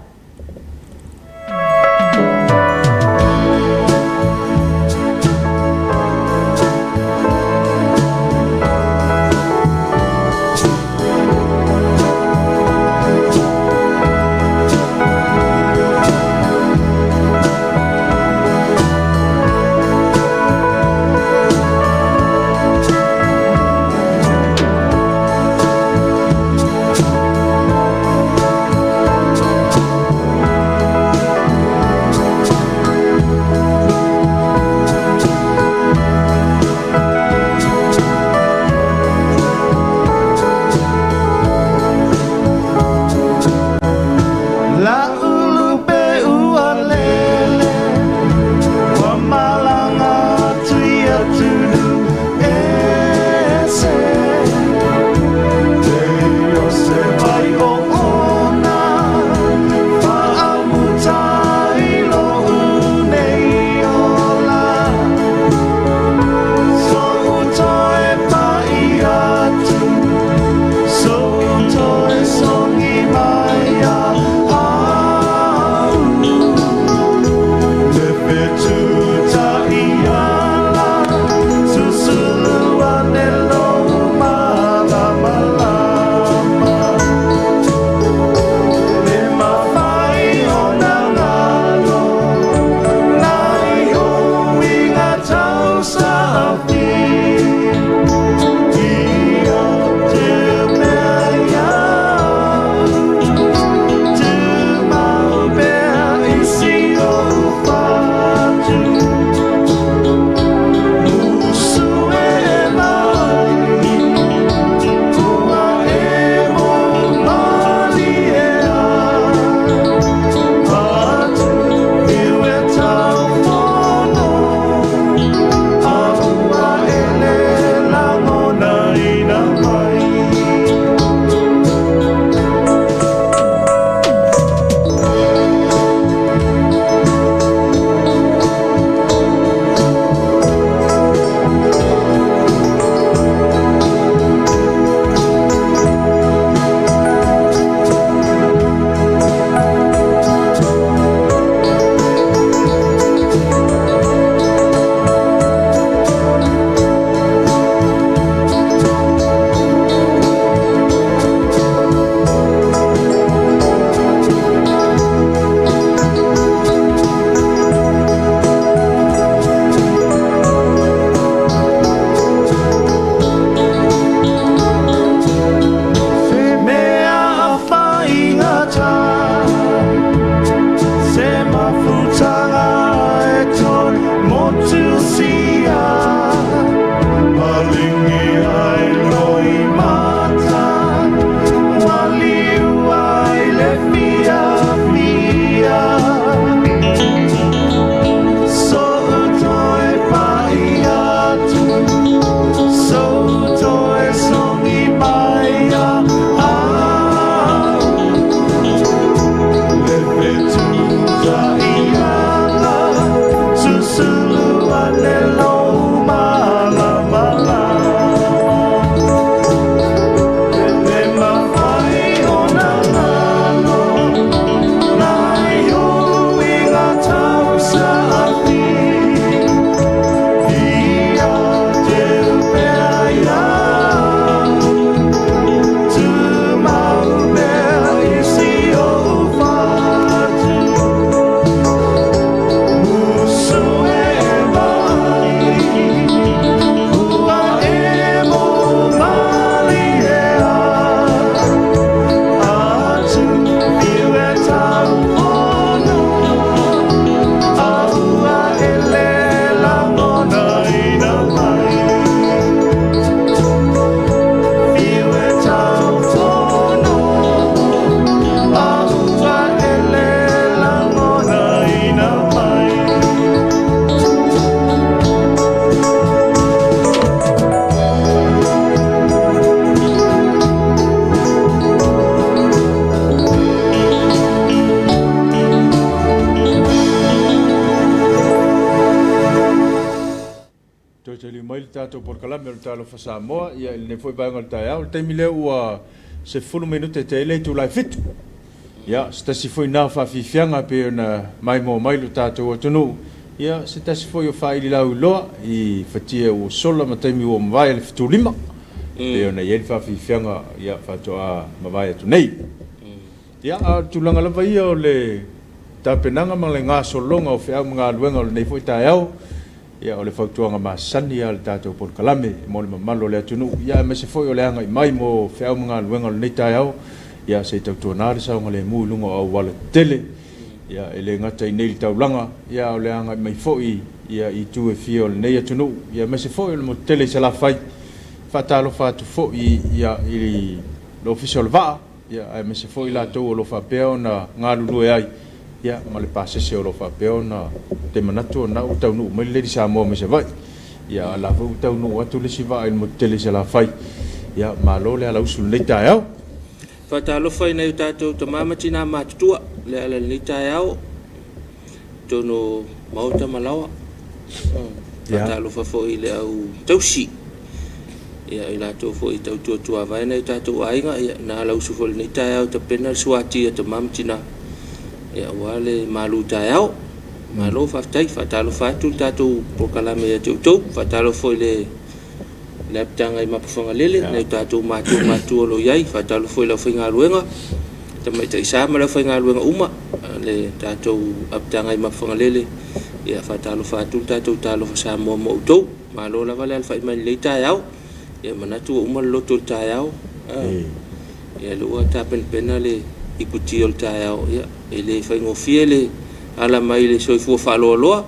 tatou polokalame o le Talofa Samoa, ia i lenei foi vaega o le taeao. O le taimi lea ua 10 minute te i le itula e 7. Ia, se tasi foi na o faafiafiaga e pei ona maimoa mai lo tatou atunuu, ia se tasi foi o faili lauiloa i fatia ua sola ma taimi ua mavae le 75, e pei ona i ai le faafiafiaga ia faatoa mavae atu nei. Ia, a o le tulaga lava ia o le tapenaga ma le gasologa o feau ma galuega o lenei foi taeao, ia o le fautuaga masani lava a le tatou polokalame mo le mamalu o le atunuu, ia aemaise foi o le agai mai mo feau ma galuega o lenei taeao, ia se i tautuana le saogalemu i luga o auala tetele, ia e le gata i inei i le taulaga, ia a o le agai mai foi ia i itu e fia o lenei atunuu, ia aemaise foi o le motu tele i Salafai. Faatalofa atu foi ia i le Ofisa o le Vaa, ia aemaise foi i latou o lo o faapea ona galulue ai, ia ma le pasese o lo o faapea ona te manatu o lena ua taunuu mai le Lady Samoa mai Savaii. Ia a o la foi ua taunuu atu le isi vaa i le motu tele i Salafai. Ia malo le alausu i lenei taeao. Faatalofa i nai o tatou tama ma tina matutua le ala i lenei taeao i totonu o maota ma laoa. Faatalofa foi i le au tausi, ia i latou foi e tautua tuavae nai o tatou aiga, ia na alausu foi i lenei taeao e tapena le suati a tama ma tina, ia aua le malu taeao. Malo faafetai, faatalofa atu le tatou polokalame ia te outou, faatalofa foi i le le apitaga i Mapuifagalele, nai o tatou matua matua o lo o i ai, faatalofa foi i le aufaigaluega, tamaitai sa ma le aufaigaluega uma, le tatou apitaga i Mapuifagalele, ia faatalofa atu le tatou Talofa Samoa mo outou. Malo lava le alafai mai i lenei taeao. Ia manatu ua uma le loto i le taeao. Ia lea ua tapenapena le iputi o le taeao. Ia e le faigofie le ala mai i le soifua faaloaloa.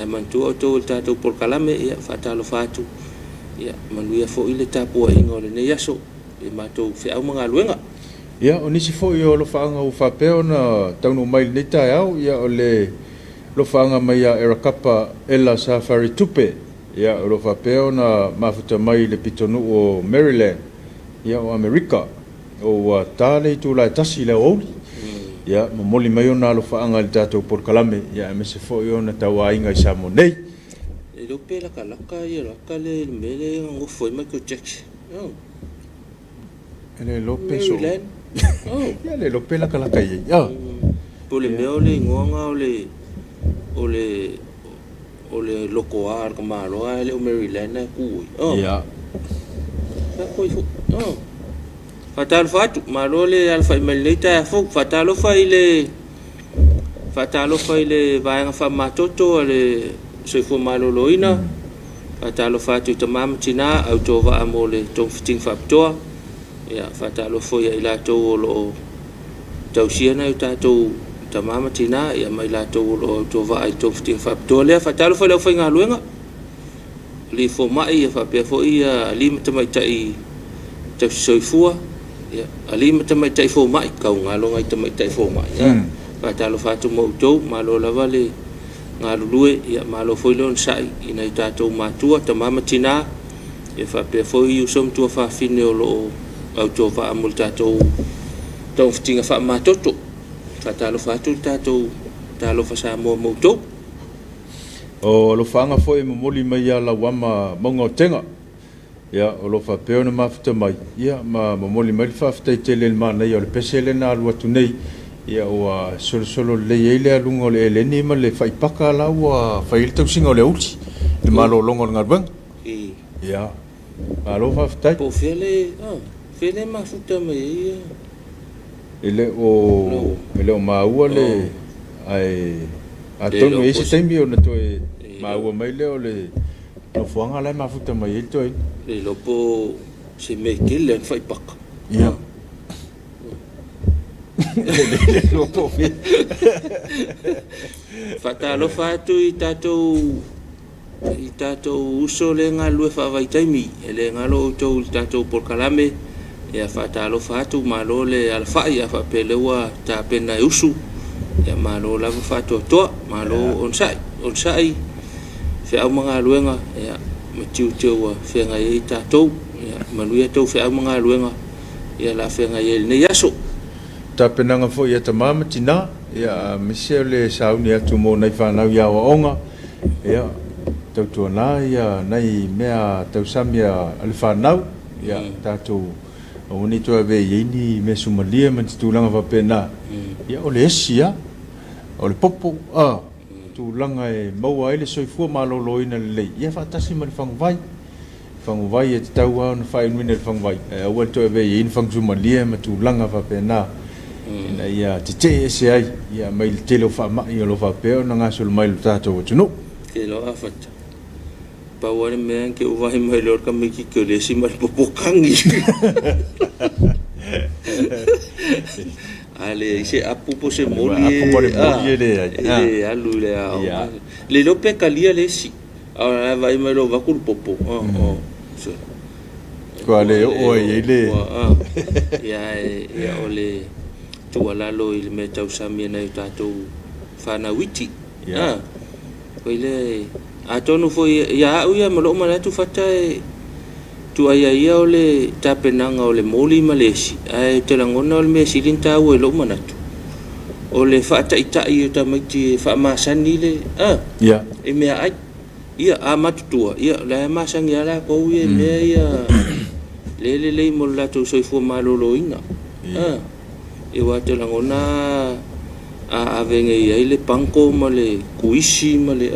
Ae manatua outou i le tatou polokalame, ia faatalofa atu, ia manuia foi le tapuaiga o lenei aso i matou feau ma galuega. Ia, o nisi foi o alofaaga ua faapea ona taunuu mai i lenei taeao, ia o le alofaaga mai ia Erakapa Ella Safari Tupe, ia o lo o faapea ona mafuta mai i le pitonuu o Maryland, ia o Amerika. Ua ta le itula e 1 i le aoauli, ia momoli mai ona alofaaga i le tatou polokalame, ia aemaise foi ona tauaiga i Samoa nei. E le o pe lakalaka ia laka le i le mea lea e gagofo ai Michael Jackson. Oh. E le iloa pe so. Maryland. Oh. Ia le iloa pe lakalaka i ai. Oh. Po o le mea o le igoa na o le o le o le lotoa a le tamaloa ae le o Maryland e tu ai. Oh. Ia. Sa foi. Oh. Faatalofa atu, malo le alafai mai lenei taeao fou. Faatalofa i le faatalofa i le vaega faamamatoto a le Soifua Maloloina. Faatalofa atu i tama ma tina au tovaa mo le togafitiga faapitoa. Ia faatalofa foi ia i latou o lo o tausia nai o tatou tama ma tina, ia ma i latou o lo o autovaa i le togafitiga faapitoa lea. Faatalofa i le aufaigaluega, alii fomai, ia faapea foi ia alii ma tamaitai tausi soifua, ia alii ma tamaitai fomai, taugalo nai tamaitai fomai. Ia faatalofa atu ma outou, malo lava le galulue, ia malo foi le onosai i nai tatou matua, tama ma tina, ia faapea foi uso ma tuafafine o lo o autovaa mo le tatou togafitiga faamamatoto. Faatalofa atu le tatou Talofa Samoa ma outou. O alofaaga foi e momoli mai ia Lauama Mauga o Tega, ia, o lo o faapea ona mafuta mai, ia, ma momoli mai le faafetai tele i le manaia o le pese lea na alu atu nei, ia, ua solosolo lelei ai le aluga o le eleni ma le faipaka la ua fai ai le tausiga o le auli i le malologa o le galuega. Ia, malo faafetai. Po o fea le, fea le mafuta mai ai ia. E le o, e le o maua le, ae atonu e i ai se taimi ona toe maua mai lea o le nofoaga la e mafuta mai ai le toeaina. Le iloa po o se mea tele lava ni faipaka. Ia. Le iloa po o fea. Faatalofa atu i tatou i tatou uso lea e galulue faavaitaimi, e le galo outou i le tatou polokalame, ia faatalofa atu, malo le alafai, a faapea o lea ua tapena e usu, ia malo lava faatoatoa, malo onosai, onosai, feau ma galuega, ia ma tiute ua feagai ai tatou, ia manuia tou feau ma galuega, ia o le a feagai ai i lenei aso. Tapenaga foi a tama ma tina, ia aemaise o le sauni atu mo nai fanau i aoaoga, ia. Tautuana ia nai mea tausami a le fanau, ia tatou aua ne i toe avea i ai ni measumalie ma ni tulaga faapena. Ia o le esi lava, o le popo, a, tulaga e maua ai le soifua maloloina lelei, ia faatasi ma le faguvai. Faguvai e tatau lava ona faainuina i le faguvai, ae aua le toe avea i ai ni fagasumalie ma tulaga faapena ina ia tetee ese ai ia mai le tele o faamai o lo o faapea ona gasolo mai i lo tatou atunuu. Te iloa a fata. Pau lava le mea ke ou vaai mai loa le tamaititi o le esi ma le popotangi. A leai se apu po o se moli e, apu ma le moli e leai. E le alu i le aoga. Le iloa pe talia le esi. A o la e vaai mai loa vaeatu le popo. Ua le oo ai i ai le. Ia, ia o le tuualalo i le mea tausami e nai o tatou fanau iti. Foi lea, atonu foi ia au ia ma lou manatu fata e tuuaia ia o le tapenaga o le moli ma le esi, ae ou te lagona o le mea sili ona taua i lou manatu, o le faataitai o tamaiti e faamasani le i meaai. Ia, a matutua, ia, o la e masani lava latou ia i mea ia le lelei mo le latou soifua maloloina. Ia, aua ou te lagona a ave nei i ai le panko ma le kuisi ma le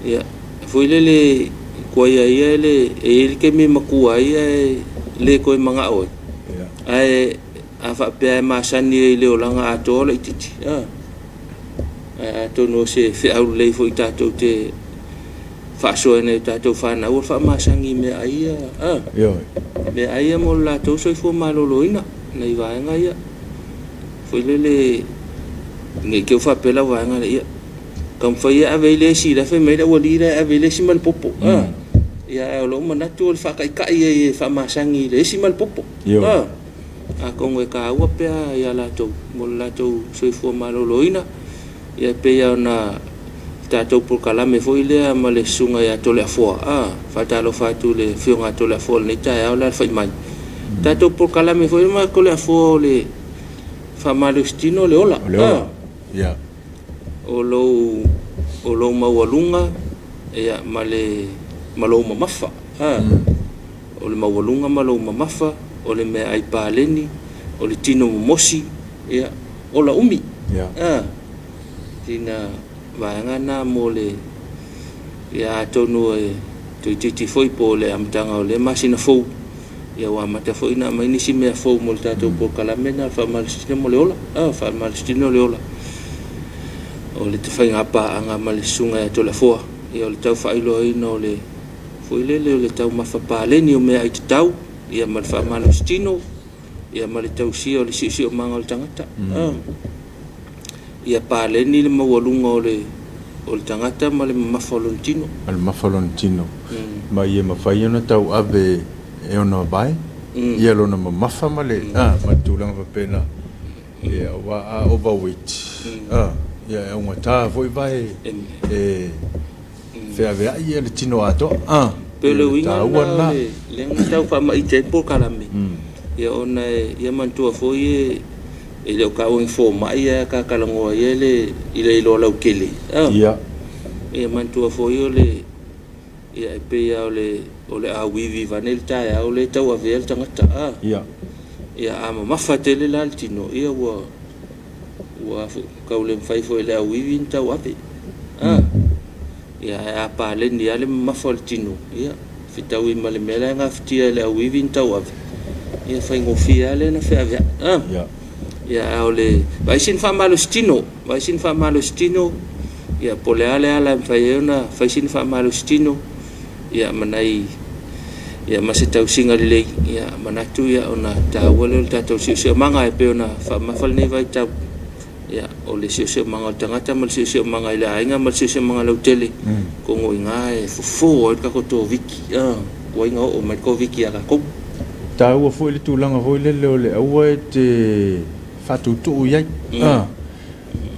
ia, foi lele tuaia ia le e i ai le taimi e matua ai ae le toe manao ai. Ae a faapea e masani ai i le olaga atoa laitiiti, ae atonu o se feau lelei foi tatou te faasoa i nai o tatou fanau o le faamasani i meaai ia, meaai ia mo le latou soifua maloloina nai vaega ia. Foi lele ne i te i ua faapea lau vaega lea, ia taumafai e ave ai le esi la e fai mai le aualii la e ave ai le esi ma le popo. Ia, ae o lou manatu o le faataitai ai e faamasani i le esi ma le popo. Atonu e taua pea ia latou mo le latou soifua maloloina. Ia e pei lava ona tatou polokalame foi lea ma le susuga ia Toleafoa, faatalofa atu i le afioga a Toleafoa i lenei taeao le alafai mai. Tatou polokalame foi lea ma Toleafoa o le faamalositino o le ola. O le ola. Ia. O lou maualuga ia, ma le ma lou mamafa. O le maualuga ma lou mamafa, o le meaai paleni, o le tino momosi, ia, ola umi. Sina vaega na mo le ia atonu e toeitiiti foi po o le amataga o lea masina fou, ia ua amata foi ona aumai nisi mea fou mo le tatou polokalame lena o le faamalositino mo le ola, faamalositino le ola. O le faiga paaga ma le susuga ia Toleafoa, ia o le tau faailoaina o le foi lele o le taumafa paleni o meaai tatau, ia ma le faamalositino, ia ma le tausia o le siosiomaga o le tagata. Ia paleni le maualuga o le tagata ma le mamafa o lona tino. Ma le mamafa o lona tino. Ma ia mafai ona tauave e ona vae, ia lona mamafa ma le ma le tulaga faapena. Ia, aua a overweight, ia e augata foi vae e feaveai ia le tino atoa. Pei o le uiga lena o lea na tau faamaite ai le polokalame, ia ona ia manatua foi e le o taua ni fomai ae ta talanoa ia i le iloa lautele. Ia manatua foi o le ia e pei lava o le auivi vaeane le taeao lea e tauavea le tagata. Ia a mamafa tele la le tino, ia ua tau le mafai foi e le auivi ona tauave. Ia ae a paleni lava le mamafa o le tino, ia fetaui ma le mea la e gafatia e le auivi ona tauave, ia faigofie lava lea ona feaveai. Ia ae o le vaai sina faamalositino, vaai sina faamalositino, ia po o le a le ala e mafai ai ona fai sina faamalositino, ia ma nai ia ma se tausiga lelei, ia manatu ia ona taua lea o le tatou siosiomaga e pei ona faamamafa lenei vaitau. Ia, o le siosiomaga o le tagata ma le siosiomaga i le aiga ma le siosiomaga lautele, atonu o i ina e fofo ai le tatou Koviti, tuai ona oo mai le Koviti ia tatou. Taua foi le tulaga foi lele o le aua e te faatuutuu i ai.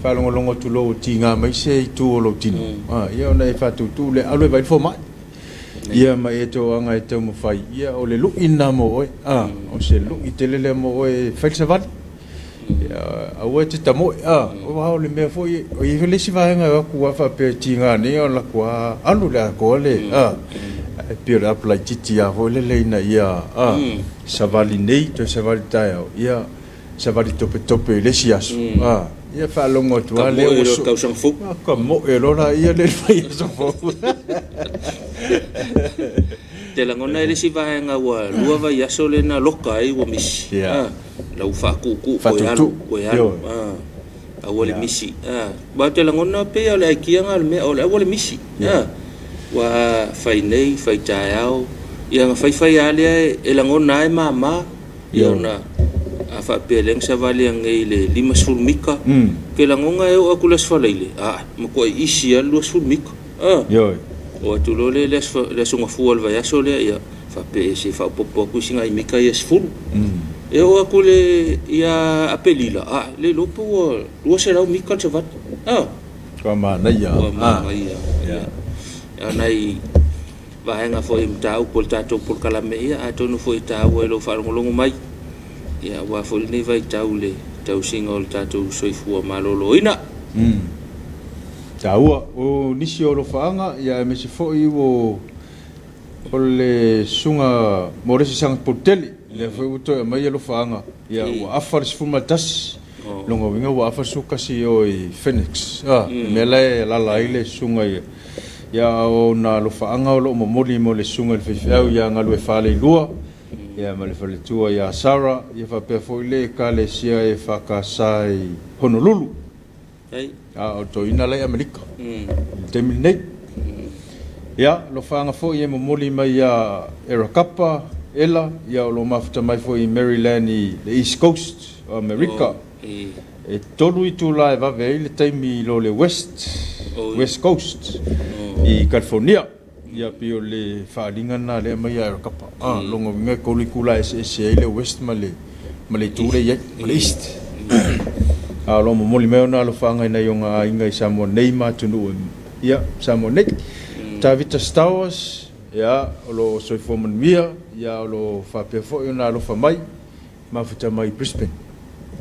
Faalogologo atu loa ua tiga mai se itu o lou tino, ia ona e faatuutuu lea, alu e vaai le fomai. Ia ma e toaga e taumafai, ia o le lui lena mo oe. O se lui tele lea mo oe e fai le savali. Aua e te tamoe, aua o le mea foi, o i ai foi le isi vaega e o atu lava faapea e tiga nei ona alu atu lava alu i le atoa le, ae pei o le apu laitiiti lava foi lele ina ia savali nei toe savali taeao, ia savali topetope i le isi aso, ia faalogo atu lava lea ua soo. Tausaga fou. Tamoe loa laia lea i le vaiaso fou. Te lagona ai le isi vaega ua lua vaiaso lea na loka ai ua misi. La ua faatuutuu toe alu, toe alu. Aua le misi. Aua ou te lagona pei o le aikia lena o le mea, o le aua le misi. Ua fai nei, fai taeao, ia ona fai fai lava lea e lagona lava e mama. Ia ona a faapea lea na savali ananei i le 50 mita, ou te lagona e oo atu i le Aso Faraile, a, matuai isi lava le 20 mita. Ioe. Oo atu loa lea i le aso Gafua o le vaiaso lea, ia faapea se i faaopoopo atu isi nai mita ia e 10. E oo atu i le ia Aperila, a, le iloa pe ua 200 mita le savali. Ua manaia. Ua manaia. Ia. O nai vaega foi mataupu o le tatou polokalame, ia atonu foi e taua i lou faalogologo mai, ia aua foi lenei vaitau i le tausiga o le tatou soifua maloloina. Taua. O nisi o alofaaga, ia aemaise foi o le susuga Moresi Sagapolutele, lea foi ua toe aumai alofaaga, ia ua afa le 11, lona uiga ua afa le 11 i o i Phoenix, le mea la e alaala ai le susuga ia. Ia o ona alofaaga o lo o momoli mo le susuga i le faifeau ia Galuefaleilua, ia ma le faletua ia Sarah, ia faapea foi le Ekalesia EFKS i Honolulu. A o toeaina la i Amerika i le taimi lenei. Ia, alofaaga foi e momoli mai ia Erakapa, Ela, ia o lo o mafuta mai foi i Maryland i le East Coast o Amerika. E 3 itula e vave ai le taimi i lo le West, West Coast i California. Ia pei o le faaaliga lena lea e aumai ia Erakapa. Lona uiga e 3 itula e eseese ai le West ma le ma le itu lea e i ai, ma le East. A o lo o momoli mai ona alofaaga i nai ona aiga i Samoa nei ma atunuu ia, Samoa nei. Tavita Stowers, ia, o lo o soifua manuia, ia, o lo o faapea foi ona alofa mai, mafuta mai i Brisbane.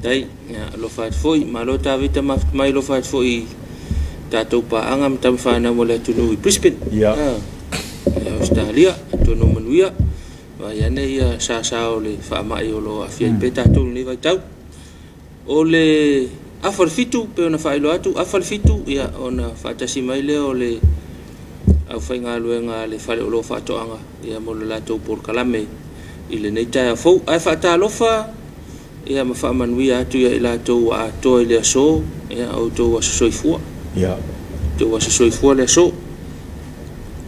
Tai, ia, alofa atu foi, malo Tavita mafuta mai, alofa atu foi i tatou paaga ma tama fanau ma le atunuu i Brisbane. Ia. Ia, Ausetalia, atonu manuia. Vaai ane ia sasa o le faamai o lo o aafia ai pea tatou i lenei vaitau. O le afa o le fitu, pei ona faailoa atu, afa le fitu, ia ona faatasi mai lea o le aufaigaluega a le Fale Oloa Faatoaga ia mo le latou polokalame i lenei taeao fou. Ae faatalofa ia ma faamanuia atu ia i latou ua atoa i le aso, ia outou aso soifua. Ia. Outou aso soifua le aso.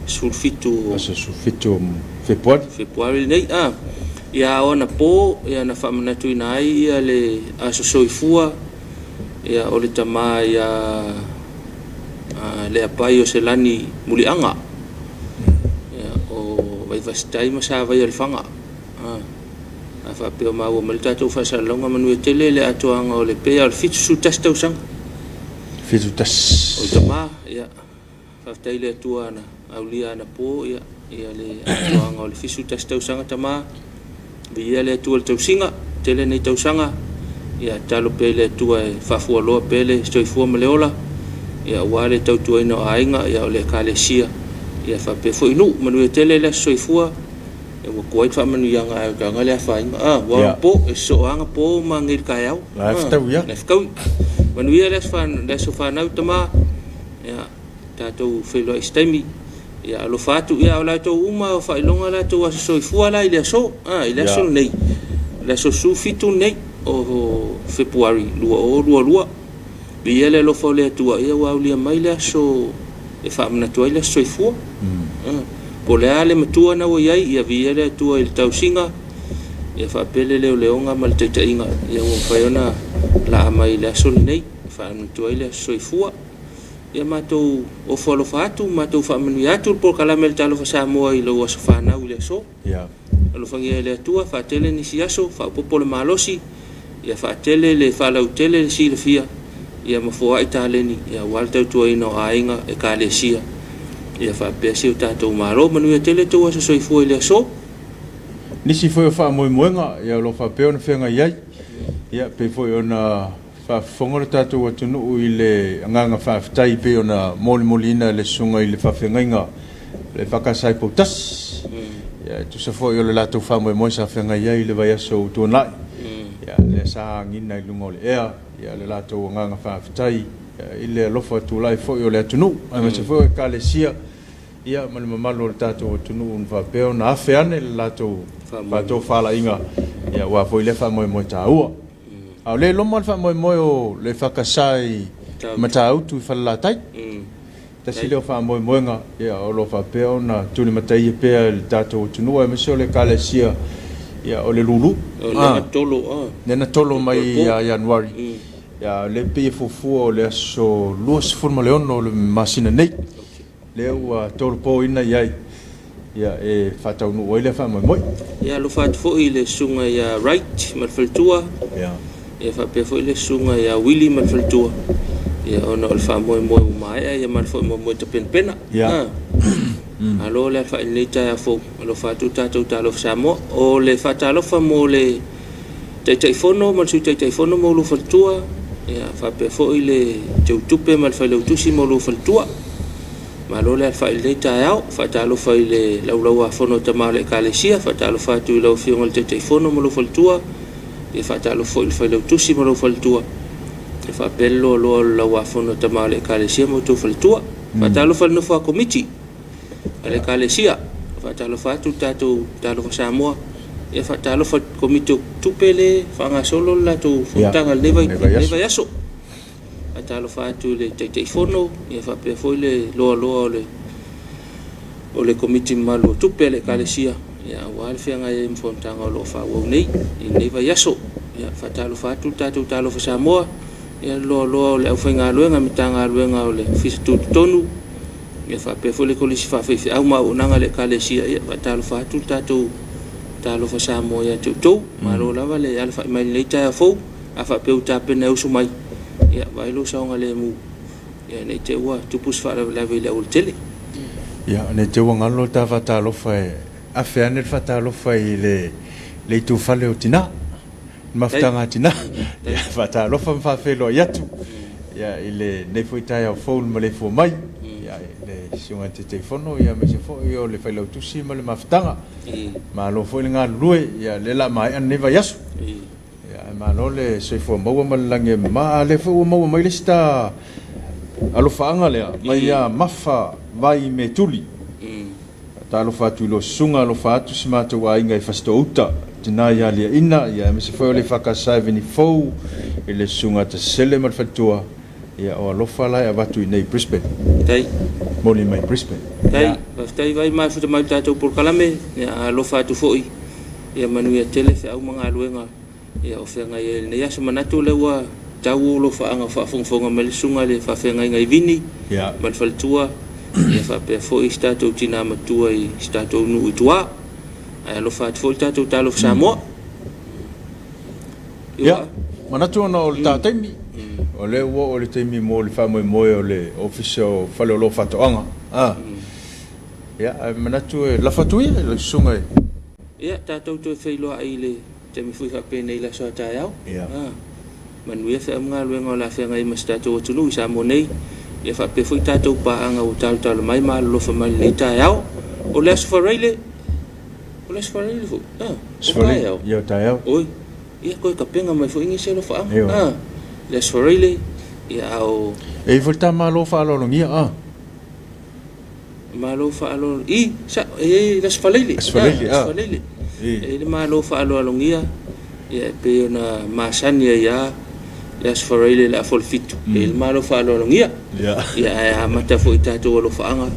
17 o Aso 17 o Fepuari. Fepuari lenei. A. Ia o anapo, ia na faamanatuina ai ia le aso soifua ia o le tama ia Leapai o Selani Muliaga. Ia o Vaivasitai ma Savaia o le Faga. A. A faapea o maua mai le tatou faasalalauga manuia tele le atoaga o le pei o le 71 tausaga. 71. O le tama, ia faafetai i le Atua na aulia anapo ia le atoaga o le 71 tausaga tama. Viia le Atua i le tausiga, tele nei tausaga. Ia tatalo pea i le Atua e faafualoa pea le soifua ma le ola. Ia aua le tautuaina o aiga, ia o le ekalesia. Ia faapea foi nuu, manuia tele le aso soifua. Ia ua tuai le faamanuiaga ae o taga le afaina. Ua po, e sosooaga po ma agei le taeao. La e fetaui lava. La e fetaui. Manuia le aso fanau tama. Ia tatou feiloai i se taimi. Ia alofa atu. Ia o latou uma o faailoga latou aso soifua la i le aso. I le aso lenei. Le aso 17 lenei o Fepuari 2022. Viia le alofa o le Atua, ia ua aulia mai le aso e faamanatu ai le aso soifua. Po o le a le matua na ua i ai, ia viia le Atua i le tausiga, ia faapea le leoleoga ma le taitaiga, ia ua mafai ona laa mai i le aso lenei e faamanatu ai le aso soifua. Ia matou ofo alofa atu, matou faamanuia atu le polokalame le Talofa Samoa i lou aso fanau i le aso. Alofagia e le Atua, faatele nisi aso, faaopoopo le malosi, ia faatele le faalautele le silafia, ia ma foai taleni, ia aua le tautuaina o aiga, ekalesia, ia faapea si o tatou Malo. Manuia tele tou aso soifua i le aso. Nisi foi o faamoemoega, ia o lo o faapea ona feagai ai. Ia, pei foi ona faafofoga le tatou atunuu i le agaga faafetai pei ona molimoliina e le susuga i le faafeagaiga le EFKS i Poutasi. Ia, e tusa foi o le latou faamoemoe sa feagai ai i le vaiaso ua tuanai. Ia, lea sa agiga i luga o le ea ia le latou agaga faafetai i le alofa tulai foi o le atunuu, aemaise foi o Ekalesia ia ma le mamalu o le tatou atunuu na faapea ona afe ane le latou faatofalaiga ia aua foi lea faamoemoe taua. A o lea e loma le faamoemoe o le EFKS i Matautu i Falelatai. Tasi lea o faamoemoega ia o lo o faapea ona tulimataia pea e le tatou atunuu aemaise o le Ekalesia ia o le lulu. O lea na tolo a. Lea na tolo mai ia Ianuari. Ia lea pei e fuafua o le aso 26 o le masina nei. Lea ua tolopoina i ai ia e faataunuu ai lea faamoemoe. Ia alofa atu foi i le susuga ia Wright ma le faletua. Ia. Ia faapea foi le susuga ia Willie ma le faletua. Ia ona o le faamoemoe ua maea ia ma le faamoemoe tapenapena. Ia. Malo le alafai i lenei taeao fou. Alofa atu tatou Talofa Samoa. O le faatalofa mo le Taitaifono ma le Sui Taitaifono ma lou faletua, ia faapea foi le Teutupe ma le Failautusi ma lou faletua. Malo le alafai i lenei taeao. Faatalofa i le Laulau-a-Fono a Tama o le Ekalesia, faatalofa atu i lau Afioga i le Taitaifono ma lou faletua, ia faatalofa foi i le Failautusi ma lou faletua, ia faapea le loaloa o le Laulau-a-Fono a Tama o le Ekalesia ma outou faletua. Faatalofa i le nofo a Komiti a le Ekalesia, faatalofa atu le tatou Talofa Samoa, ia faatalofa i le Komiti o Tupe le faagasolo le latou fonotaga i lenei vaiaso. Faatalofa atu i le Taitaifono, ia faapea foi le loaloa o le Komiti mamalu o Tupe a le Ekalesia, ia aua le feagai ai ma fonotaga o lo o faaauau nei i lenei vaiaso. Ia faatalofa atu le tatou Talofa Samoa, ia le loaloa o le aufaigaluega Matagaluega o le Ofisa Tutotonu, ia faapea foi le Kolisi Faafaifeau ma Auaunaga a le Ekalesia, ia faatalofa atu le tatou Talofa Samoa ia te outou. Malo lava le alafai mai i lenei taeao fou. A faapea ua tapena e usu mai, ia vaai lou saogalemu, ia ne i te i ua tupu se faalavelave i le aualatele. Ia, ne i te i ua galo le ta faatalofa e afe ane le faatalofa i le itufale o tina, le mafutaga a tina. Ia, faatalofa ma faafeiloai atu ia, i lenei foi taeao fou i le maleifua mai ia, i le susuga i le Taitaifono aemaise foi o le Failautusi ma le mafutaga. Malo foi le galulue, ia, lea o le a maea lenei vaiaso. Ia, ae malo le soifua maua ma le lagi e mama. A lea foi ua maua mai le isi ta alofaaga lea mai ia Mafa Vai Metuli. Faatalofa atu i lua susuga, alofa atu si matou aiga i Fasitoo-uta, tina ia Aliaina, ia aemaise foi o le EFKS Eveni Fou i le susuga a Tasele ma le faletua, ia o alofa la e avatu i inei i Brisbane. Tai. Moli mai Brisbane. Tai, faafetai Vai mafuta mai i le tatou polokalame, ia alofa atu foi, ia manuia tele feau ma galuega ia o feagai ai i lenei aso. Manatu o lea ua tau ou alofaaga o faafogafoga mai le susuga i le faafeagaiga i Vini ma le faletua, ia faapea foi si tatou tina matua i si tatou nuu i tua. Ae alofa atu foi le tatou Talofa Samoa. Ia, manatu ona o le ta taimi, o lea ua oo i le taimi mo le faamoemoe o le Ofisa o Faleolo Faatoaga. Ia, ae manatu e lafo atu ia i lau susuga i... Ia, tatou toe feiloai i le taimi foi faapenei i le aso a taeao. Ia. Manuia feau ma galuega o le a feagai ma si tatou atunuu i Samoa nei, ia faapea foi tatou paaga ua talotalo mai ma alolofa mai i lenei taeao. O le Aso Faraile, o le Aso Faraile foi, o taeao. Ia, o taeao. Oi, ia toe tapena mai foi nisi alofaaga. Le Aso Faraile, ia a o... E i ai foi le ta Malo faaaloalogia, Malo faaaloalo i sa e i ai le Aso Faraile. Aso Faraile, Aso Faraile. E i ai le Malo faaaloalogia ia e pei ona masani ai lava le Aso Faraile i le afa o le 7. E i ai le Malo faaaloalogia. Ia ae amata foi i tatou alofaaga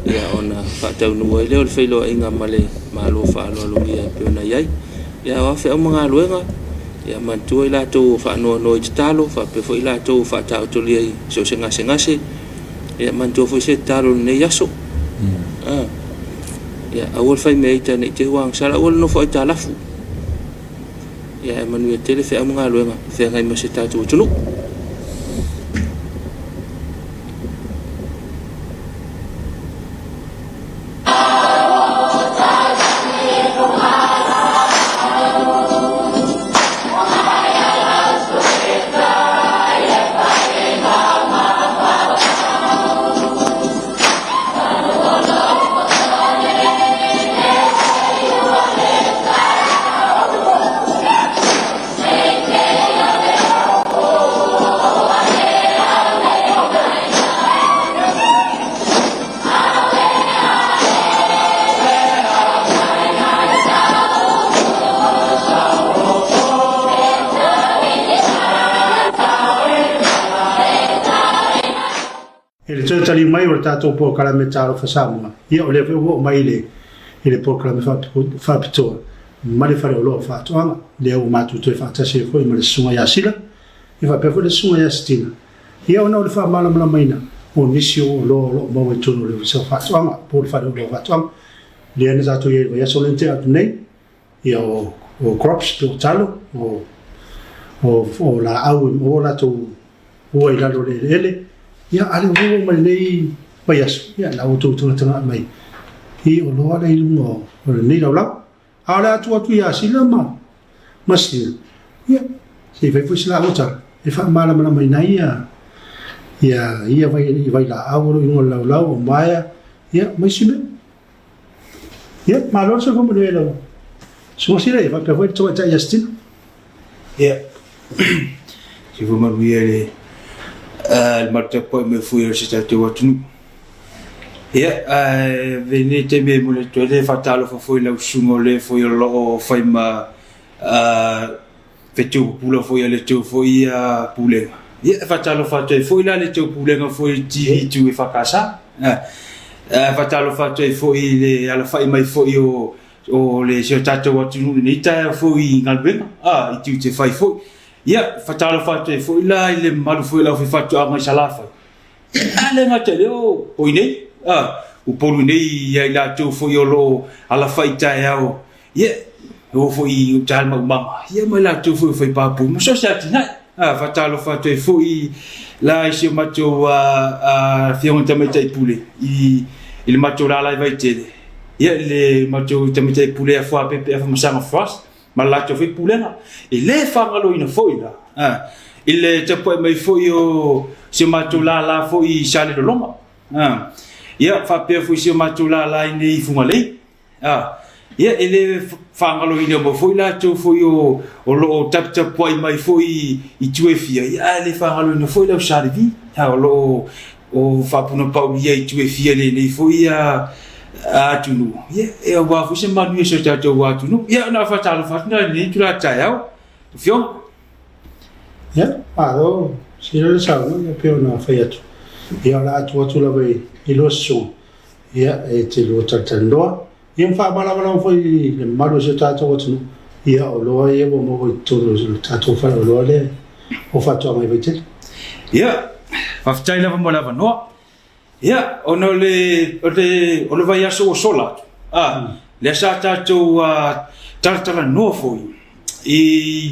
ia ona faataunuu ai lea o le feiloaiga ma le Malo faaaloalogia e pei ona i ai. Ia o a feau ma galuega, ia manatua i latou o faanoanoa i tatalo, faapea foi i latou o faataotolia i so o se gasegase. Ia manatua foi se tatalo i lenei aso. Ia aua le faimea ita ne i te i ua agasala, aua le nofo aitalafu. Ia ae manuia tele feau ma galuega feagai ma si o tatou atunuu. toe taliu mai o le tatou polokalame Talofa Samoa, ia o lea foi ua oo mai i le polokalame faapitoa ma le Faleoloa o Faatoaga, lea ua matou toe faatasi ai foi ma le Susuga ia Sila, ia faapea foi le Susuga ia Sitina, ia ona o le faamalamalamaina o nisi o oloa o lo o maua i totonu o le Ofisa o Faatoaga po o le Faleoloa o Faatoaga. Lea na tatou i ai i le vaiaso lea na tea atu nei, ia o, o crops, po o talo, o, o, o laau e maua latou ua i lalo o le eleele, ia a lea ua oo mai lenei vaiaso, ia la ua outou tagatagai mai i oloa lea i luga o, o lenei laulau. A o le a tuu atu ia Sila ma, ma Sila, ia, se i fai foi se laua tala e faamalamalamaina ai ia, ia, ia vai, vailaau o lo o i luga o le laulau, o maea, ia, ma isi mea. Ia, malo le soifua manuia i lau susuga Sila, ia faapea foi le tamaitai ia Stina. Ia, soifua manuia i le le malu tapuai mai foi o si tatou atunuu. Ia, ae avea lenei taimi e momoli atu ai le faatalofa foi i lau susuga o le foi o lo o fai ma fetu pupula foi a le tou foi pulega. Ia, e faatalofa atu ai foi la le tou pulega foi i TV2 EFKS. E faatalofa atu ai foi i le alafai mai foi o o le si o tatou atunuu i lenei taeao foi i galuega, i tiute fai foi. Ia, faatalofa atu ai foi la i le mamalu foi o le aufaifaatoaga i Salafai. Ia, a le gata i lea o i nei, Upolu nei ia i latou foi o lo o alafai taeao, ia, e o foi i uta i le maumaga, ia ma i latou foi o fai papui ma so o se atinae. Faatalofa atu ai foi la i si o matou Afioga i le Tamaitai Pule i le matou lala i Vaitele, ia, le matou Tamaitai Pule ia Fuapepe Afamasaga Frost, ma le latou foi pulega. E le faagaloina foi la i le tapuai mai foi o si o matou lala foi i Salelologa, ia faapea foi si o matou lala i nei i Fugalei. Ia e le faagaloina uma foi latou foi o lo o taputapuai mai foi i itu e fia, ia ae le faagaloina foi le au Salevi o lo o faapunapaulia i itu e fia i lenei foi atunuu, ia aua foi se manuia o si o tatou atunuu. Ia na o le faatalofa atu lena i lenei itula taeao, Afioga. Ia, malo, sili le saunoaga e pei ona fai atu. Ia, o le a tuu atu lava i lua susuga, ia, e te lua talatalanoa, ia ma faamalamalama foi i le mamalu o si o tatou atunuu, ia, o oloa ia ua maua i totonu o le tatou faleoloa lea o Faatoaga i Vaitele. Ia, faafetai lava mo le avanoa. Ia, ona o le, o le, o le vaiaso ua sola atu, a, lea sa tatou talatalanoa foi i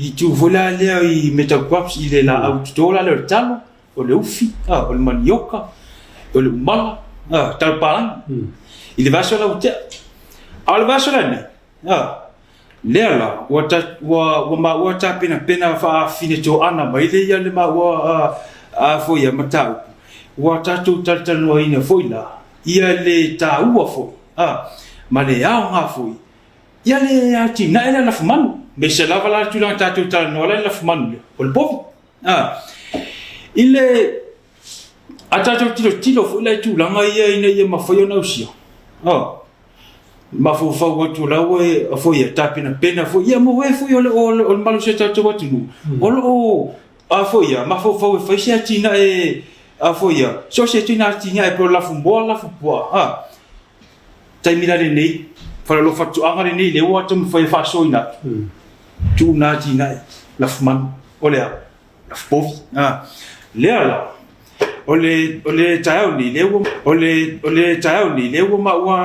le itu foi la lea i metal crops, i le laau toto la lea o le talo, o le ufi, a, o le manioka, o le umala, a, talo palagi, i le vaiaso la ua tea. A o le vaiaso lenei, a, Lea la, ua, ta, ua, ua maua tapenapena faafine toana mai le ia le maua a, a foi ia mataupu. Ua tatou talatalanoaina foi la, ia le taua foi, a, ma le aoga foi, ia le atinae lea lafumanu. Me se lava la le tulaga tatou talanoa la i le lafumanu lea, o le povi. A, i le, a tatou tilotilo foi la i tulaga ia ina ia mafai ona ausia, a, mafaufau atu la ua e foi e tapenapena foi ia mo e foi o le o le malosi o tatou atunuu o lo o a foi ia mafaufau e fai se atinae a foi ia so se ituaiga atinae po o lafumoa lafupuaa a taimi la lenei faleoloa faatoaga lenei lea ua taumafai e faasoaina atu tuu na atinae lafumanu o le a lafupovi a lea la o le o le taeao nei lea ua o le o le taeao nei lea ua maua.